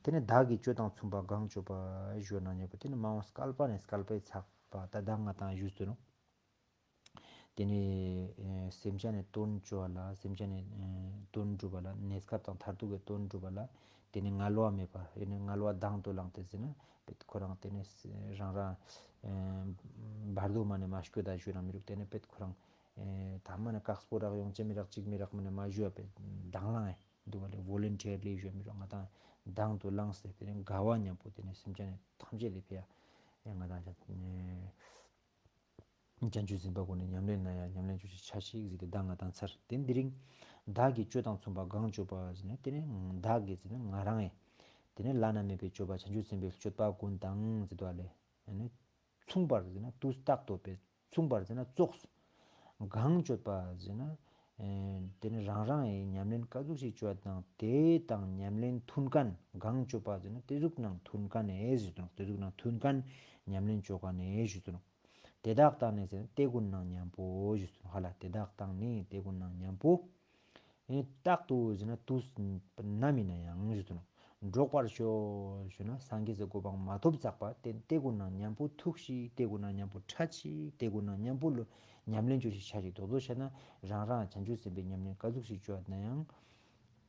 དེ་ནེ་བདག་གི་སྤྱོད་དང་མཚུངས་པ་གང་སྤྱོད་པ་ཞུ་ན་ཉེ་པོ་དེ་ནེ་མ་འོངས་བསྐལ་པ་ནེ་བསྐལ་པའི་ཚགས་པ་ད་ད་ང་དང་ཞུས་ཏེ་ནོག། དེ་ནེ་ཨེ་སེམས་ཅན་ནི་དོན་ཅོ་བ་ལ་སེམས་ཅན་ནི་ཨེ་དོན་སྒྲུབ་པ་ལ་གནས་སྐབས་དང་མཐར་ཐུག་གི་དོན་སྒྲུབ་པ་ལ་དེ་ནེ་ངལ་བ་མེད་པ་ཡིན་ནི་ངལ་བ་དང་དུ་བླངས་ཏེ་ཟེར་ན་པེད་ཁོ་རང་དེ་ནེ་རང་རང་ཨེ་བར་དོ་མ་ནེ་མ་སྐྱོད་ད་ཞུ་རང་མི་རུག། དེ་ནེ་པེད་ཁོ་རང་ཨེ་ཐ་མ་ནེ་དཀགས་པོ་རག་ཡོང་ཅེས་མི་རག་ཅིག་མི་རག་མ་ནེ་མ་ཞུ་བ་པེད་དང་བླངས་ཨེ་འདུག་ག་ལེ། ཝོ་ལན་ཊི་ཡར་ལི་ཞུ་མི་རུག། ང་དང་དང་དུ་བླངས་ཏེ་དེ་ནེ་དགའ་བ་ཉམ་པོ་དེ་ནེ་སེམས་ཅན་ནི་ཐམས་ཅད་དེ་ཕི་ཡ་ཨེ་ང་དང་ཅག་ཨེ་བྱང་ཆུབ་སེམས་དཔའ་གུན་ནི་ཉམས་ལེན་ན་ཡང་ཉམས་ལེན་ཅོ་ཅེས་ཆ་ཞིག་ཟེར་ཏེ་ད་ང་དང་ཚར། དེ་དེ་རིང་བདག་གི་སྤྱོད་དང་མཚུངས་པ་གང་སྤྱོད་པ་ཟེར་ན་དེ་ནེ་བདག་གི་ཟེར་ན་ང་རང་ཨེ་དེ་ནེ་བླ་ན་མེད་པའི་སྤྱོད་པ་བྱང་ཆུབ་སེམས་དཔའི་སྤྱོད་པ་གུན་དང་ཟེར་དུ་བ་ལེ། ཨ་ནི་མཚུངས་པར་ཟེར་ན་དུས་རྟག་ཏུ་པེ་མཚུངས་པར་ཟེར་ན་ཙོགས། གང་སྤྱོད་པ་ཟེར་ན་ཨེ་དེ་ནེ་རང་རང་ཨེ་ཉམས་ལེན་ཀ་ཟུག་ཞིག་ཅོ་བ་དང་དེ་དང་ཉམས་ལེན་མཐུན་ཁན་གང་སྤྱོད་པ་ཟེར་ན་དེ་ཟུག་ནང་མཐུན་ཁན་ཨེ་ཟེར་དུ་ནོག། དེ་ཟུག་ནང་མཐུན་ཁན་ཉམས་ལེན་ཅོ་ཁན་ཨེ་ཟེར་དུ་ནོག། དེ་དག་དང་ནི་ཟེར་ན་དེ་གུན་ནང་ཉམ་པོ་ཞུས་ཏེ་ནོག་ཧ་ལ། དེ་དག་དང་ནི་དེ་གུན་ནང་ཉམ་པོ། ཨེ་རྟག་ཏུ་ཟེར་ན་དུས་ནམ་ཡིན་ན་ཡང་ཞུས་ཏེ་ནོག། འགྲོགས་པར་ཤོག་ཞུ་ན་སངས་རྒྱས་སི་གོ་འཕང་མ་ཐོབ་ཚག་པ་དེ་དེ་གུན་ནང་ཉམ་པོ་ཐུག་ཤིག། དེ་གུན་ནང་ཉམ་པོ་ཕྲད་ཤིག། དེ་གུན་ནང་ཉམ་པོ་ལོ་ཉམས་ལེན་ཅོ་ཤིག་ཆ་ཞིག། དོ་དོ་ཤད་ན་རང་རང་བྱང་ཆུབ་སེམས་དཔའི་ཉམས་ལེན་ཀ་ཟུག་ཞིག་ཅོ་བ་ན་ཡང་།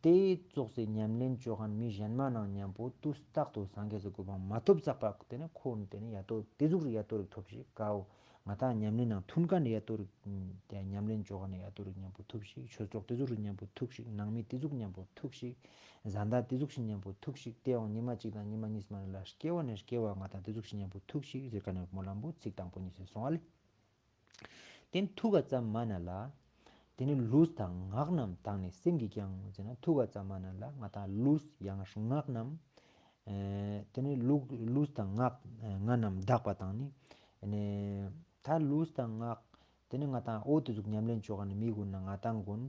དེ་ཙོགས་སི་ཉམས་ལེན་ཅོ་ཁན་མི་གཞན་མ་ནང་ཉམ་པོ་དུས་རྟག་ཏུ་སངས་རྒྱས་སི་གོ་འཕང་མ་ཐོབ་ཚག་པ་དེ་ནེ་ཁོ་དེ་ནེ་ཡ་ཏོ་དེ་ཟུག་རིག་ཡ་ཏོ་རིག་ཐོབ་ཤིག། ཀའོ་ང་དང་ཉམས་ལེན་ནང་མཐུན་ཁན་ཡ་ཏོ་རིག་ཉམས་ལེན་ཅོ་ཁན་ཡ་ཏོ་རིག་ཉམ་པོ་ཐུག་ཤིག། ཆོས་གྲོགས་དེ་ཟུག་རིག་ཉམ་པོ་ཐུག་ཤིག། ནང་མི་དེ་ཟུག་ཉམ་པོ་ཐུག་ཤིག། བཟའ་ཟླ་དེ་ཟུག་ཞིག་ཉམ་པོ་ཐུག་ཤིག། དེའང་ཉི་མ་གཅིག་དང་ཉི་མ་གཉིས་མ་ནེ་ལ་སྐྱེ་བ་ནེ་སྐྱེ་བ་ང་དང་དེ་ཟུག་ཞིག་ཉམ་པོ་ཐུག་ཤིག་ཟེར་ཁན་ནི་སྨོན་ལམ་བོ་ཚིག་དང་པོ་ཉིས་སི་སོང་བ་ལེ། དེ་ཐུག་ག་ཙམ་མ་ན་ལ། དེ་ནེ་ལུས་དང་ངག་རྣམས་དག་ནས་སེམས་ཀྱིས་ཀྱང་ཟེར་ན་ཐུག་ག་ཙམ་མ་ན་ལ་ང་དང་ལུས་ཡང་ངག་རྣམས། ཨེ་དེ་ནེ་ལུ་ལུས་དང་ངག་ཨེ་ངག་རྣམས་དག་པ་དང་ནི། ཨེ་ནེ་ད་ལུས་དང་ངག་དེ་ནེ་ང་དང་འོ་དེ་ཟུག་ཉམས་ལེན་ཅོ་ཁན་ནི་མི་གུན་ན་ང་དང་གུན་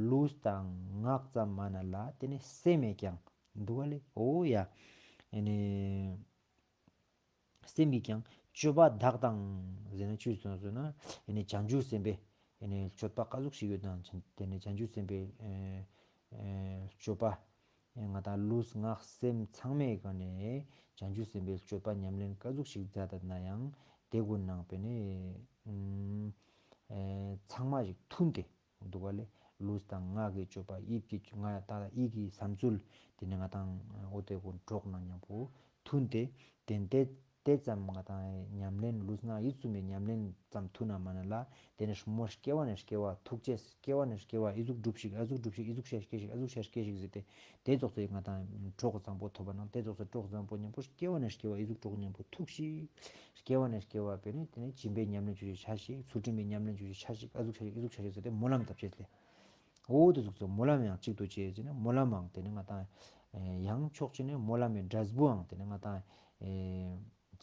ལུས་དང་ངག་ཙམ་མ་ན་ལ་དེ་ནེ་སེམས་ཀྱིས་ཀྱང་འདུག་ག་ལེ། འོ་ཡ། ཨེ་ནེ། སེམས་ཀྱིས་ཀྱང་སྤྱོད་པ་དག་དང་ཟེར་ན་ཅི་སོང་ཟེར་ན་ཨེ་ནེ་བྱང་ཆུབ་སེམས་དཔའི་ཨེ་ནེ་སྤྱོད་པ་ཀ་ཟུག་ཞིག་ཡོད་དང་དེ་ནེ་བྱང་ཆུབ་སེམས་དཔའི་ཨེ་ཨེ་སྤྱོད་པ་ཨེ་ང་དང་ལུས་ངག་སེམས་ཚང་མའི་སྒང་ནེ་བྱང་ཆུབ་སེམས་དཔའི་སྤྱོད་པ་ཉམས་ལེན་ཀ་ཟུག་ཞིག་མཛད་ད་ན་ཡང་དེ་གུན་ནང་པེ་ནེ་ཨེ་ཚང་མ་ཞིག་མཐུན་ཏེ། འདུག་ག་ལེ། ལུས་དང་ངག་གི་སྤྱོད་པ་ཡིད་ཀྱི་ང་ད་ཡིད་ཀྱི་བསམ་ཚུལ་དེ་ནེ་ང་དང་འོ་དེ་གུན་གྲོགས་ན་ཉམ་པོ་མཐུན་ཏེ་དེ་དེ་དེ་ཙམ་ང་དང་ཉམས་ལེན་ལུས་ངག་ཡིད་གསུམ་པའི་ཉམས་ལེན་ཙམ་མཐུན་ན་མ་ན་ལ་དེ་ནེ་མོ་སྐྱེ་བ་ནེ་སྐྱེ་བ་ཐུག་ཅེས་སྐྱེ་བ་ནེ་སྐྱེ་བ་ཨི་ཟུག་སྒྲུབ་ཤིག་ཨ་ཟུག་སྒྲུབ་ཤིག་ཨི་ཟུག་ཤ་སྐྱེ་ཤིག་ཨ་ཟུག་ཤ་སྐྱེ་ཤིག་ཟེར་ཏེ་དེ་ཙོགས་སེ་ང་དང་གྲོགས་བཟང་པོ་ཐོབ་པ་ན་དེ་ཙོགས་སེ་གྲོགས་བཟང་པོ་ཉམ་པོ་སྐྱེ་བ་ནེ་སྐྱེ་བ་ཨི་ཟུག་གྲོགས་ཉམ་པོ་ཐུག་ཤིག། སྐྱེ་བ་ནེ་སྐྱེ་བ་པེ་ནེ་དེ་ནེ་སྦྱིན་པའི་ཉམས་ལེན་ཅོ་ཅེས་ཆ་ཞིག། ཚུལ་ཁྲིམས་པའི་ཉམས་ལེན་ཅོ་ཅེས་ཆ་ཞིག། ཨ་ཟུག་ཆ་ཞིག་ཨི་ཟུག་ཆ་ཞིག་ཟེར་ཏེ་སྨོན་ལམ་བཏབ་ཅེས་ལེ། འོ་དེ་ཟུག་ཚོ་སྨོན་ལམ་ཡང་གཅིག་ཏུ་བྱས་ཟེར་ན་སྨོན་ལམ་མང་དེ་ནེ་ང་དང་ཡང་ཕྱོགས་གཅིག་ནེ་སྨོན་ལམ་མི་འབྲས་བུའང་དེ་ནེ་ང་དང་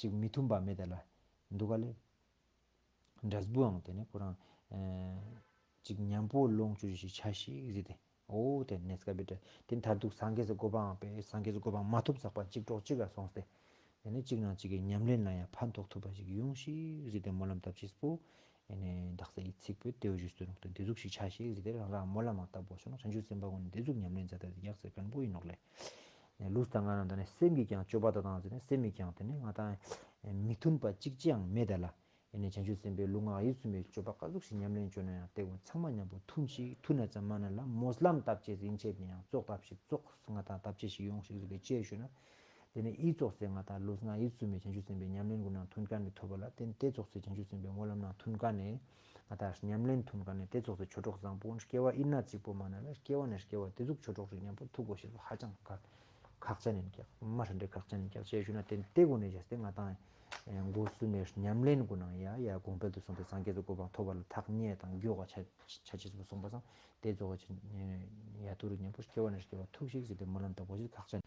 ཅིག་མི་མཐུན་པ་མེད་ད་ལ་འདུག་ག་ལེ། འབྲས་བུའང་དེ་ནེ་ཁོ་རང་ཅིག་ཉམ་པོ་ལོངས་སྤྱོད་ཅེས་ཆ་ཞིག་ཟེར་ཏེ། འོ་དེ་ནེ་སྐབས་དེ་དེ་མཐར་ཐུག་སངས་རྒྱས་སི་གོ་འཕང་པེ་སངས་རྒྱས་སི་གོ་འཕང་མ་ཐོབ་ཚག་པ་གཅིག་གྲོགས་གཅིག་ག་སོང་སྟེ། དེ་ནེ་གཅིག་ནང་གཅིག་གི་ཉམས་ལེན་ལ་ཡང་ཕན་ཐོགས་ཐུབ་པ་ཞིག་ཡོང་ཤིག་ཟེར་ཏེ་སྨོན་ལམ་བཏབ་ཅེས་པོ། ཨེ་ནེ་དག་ས་ཡི་ཚིག་པོ་དེའུ་ཞུས་ཏེ་ནོག། དེ་ཟུག་ཞིག་ཆ་ཞིག་ཟེར་ཏེ་རང་རང་སྨོན་ལམ་མང་བཏབ་བོ་ཤོག་ནོག། བྱང་ཆུབ་སེམས་དཔའ་གུན་ནི་དེ་ཟུག་ཉམས་ལེན་མཛད་དེ་ཡག་ཟེར་ཁན་བོ་ཡིན་ནོག་ལེ། ལུས་དང་ངག་རྣམས་དང་ནི་སེམས་ཀྱིས་ཀྱང་སྤྱོད་པ་དག་དང་ཟེར་ནས་སེམས་ཀྱིས་ཀྱང་དེ་ནི་ང་དང་མི་མཐུན་པ་གཅིག་ཅིའང་མེད་ད་ལ། ཨེ་ནེ་བྱང་ཆུབ་སེམས་དཔའི་ལུས་ངག་ཡིད་གསུམ་པའི་སྤྱོད་པ་ཀ་ཟུག་ཞིག་ཉམས་ལེན་བཅོ་ན་ཡང་དེ་གུན་ཚང་མ་མཉམ་པོ་མཐུན་ཞིག་མཐུན་ན་ཙམ་མ་ན་ལ་སྨོན་ལམ་བཏབ་ཅེས་ཡིན་ཆེད་ནི་ཡང་ཙོགས་བཏབ་ཞིག་ཙོགས་ང་དང་བཏབ་ཅེས་ཞིག་ཡོང་ཞིག་ཟེར་ཏེ་ཅི་ཞུ་ན། ཏེ་ནེ་འི་ཙོགས་སེ་ང་ཏང་ལུས་ངག་ཡིད་གསུམ་མི་བྱང་ཆུབ་སེམས་དཔའི་ཉམས་ལེན་གུན་ནང་ཐུན་ཀ་ནེ་ཐོབ་པ་ལ་བརྟེན་ཏེ་ཙོགས་སེ་བྱང་ཆུབ་སེམས་དཔའི་སྨོན་ལམ་ནང་ཐུན་ཀ་ནེ་ང་ཏང་ཉམས་ལེན་ཐུན་ཀ་ནེ་ཏེ་ཙོགས་སེ་ཆོས་གྲོགས་བཟང་པོ་སྐྱེ་བ་ཨིན་ན་ཅིག་པོ་མན་ན་ལ་སྐྱེ་བ་ནེ་སྐྱེ་བ་ཏེ་ཟུག་ཆོས་གྲོགས་ཤིག་ཉམ་པོ་ཐུག་གོས་ཤེས་པོ་ཧ་ཅང་ཁག་ཅན་ཨིན་ཀྱག། མ་ཧྲན་ཏེ་ཁག་ཅན་ཨིན་ཀྱག་ཅི་ཕིའ་ཞུ་ན་ཏེ་ཏེ་གུན་ནེ་བྱས་ཏེ་ང་ཏང་སྒོ་གསུམ་མི་ཉམས་ལེན་གུན་ནང་ཡ་ཡ་གོང་འཕེལ་དུ་སོང་སྟེ་སངས་རྒྱས་སི་གོ་འཕང་ཐོབ་པ་ལ་ཐག་ཉེ་དང་མགྱོགས་པ་ཆ་ཆ་ཅེས་པོ་སོང་པ་སང་ཏེ་ཙོགས་ཡ་ཏོ་རུ་ཉམ་པོ་སྐྱེ་བ་ནེ་སྐྱེ་བ་ཐུག་ཤིག་ཟེར་ཏེ་སྨོན་ལམ་བཏབ་གོས་ཤེས་ཁག་ཅན།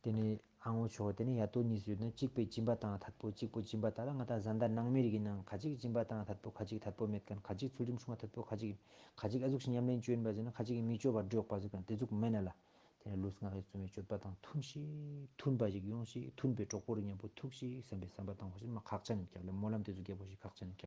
ཏེ་ནེ་ཨ་ངོ་ཆོག་ཏེ་ནེ་ཡ་ཏོ་གཉིས་སུ་ཡོད་ན་གཅིག་པོ་སྦྱིན་པ་བཏང་ཐད་པོ་གཅིག་པོ་སྦྱིན་པ་བཏང་ལ་ང་ཏང་བཟའ་ཟླ་ནང་མི་རིགས་ཀྱི་ནང་ཁ་ཅིག་སྦྱིན་པ་བཏང་ཐད་པོ་ཁ་ཅིག་ཐད་པོ་མེད་ཁན་ཁ་ཅིག་ཚུལ་ཁྲིམས་སྲུང་བ་ཐད་པོ་ཁ་ཅིག་ཁ་ཅིག་ཨ་ཟུག་ཤིག་ཉམས་ལེན་ཅོ་ཨིན་པ་ཟེར་ན་ཁ་ཅིག་མི་ཅོ་བ་འགྲོགས་པ་ཟེར་ཁན་ཏེ་ཟུག་མན་ན་ལ། ཏེ་ནེ་ལུས་ངག་ཡིད་གསུམ་མི་སྤྱོད་པ་དང་མཐུན་ཞིག་མཐུན་པ་ཞིག་ཡོང་ཞིག་མཐུན་པའི་གྲོགས་པོ་རུ་ཉམ་པོ་ཐུག་ཞིག་བསམ་པའི་བསམ་པ་བཏང་གོས་ཤེས་མ་ཁག་ཅན་ཨིན་ཀྱག་ལེ། སྨོན་ལམ་ཏེ་ཟུག་རྒྱབ་གོས་ཤེས་ཁག་ཅན་ཨིན་ཀྱག།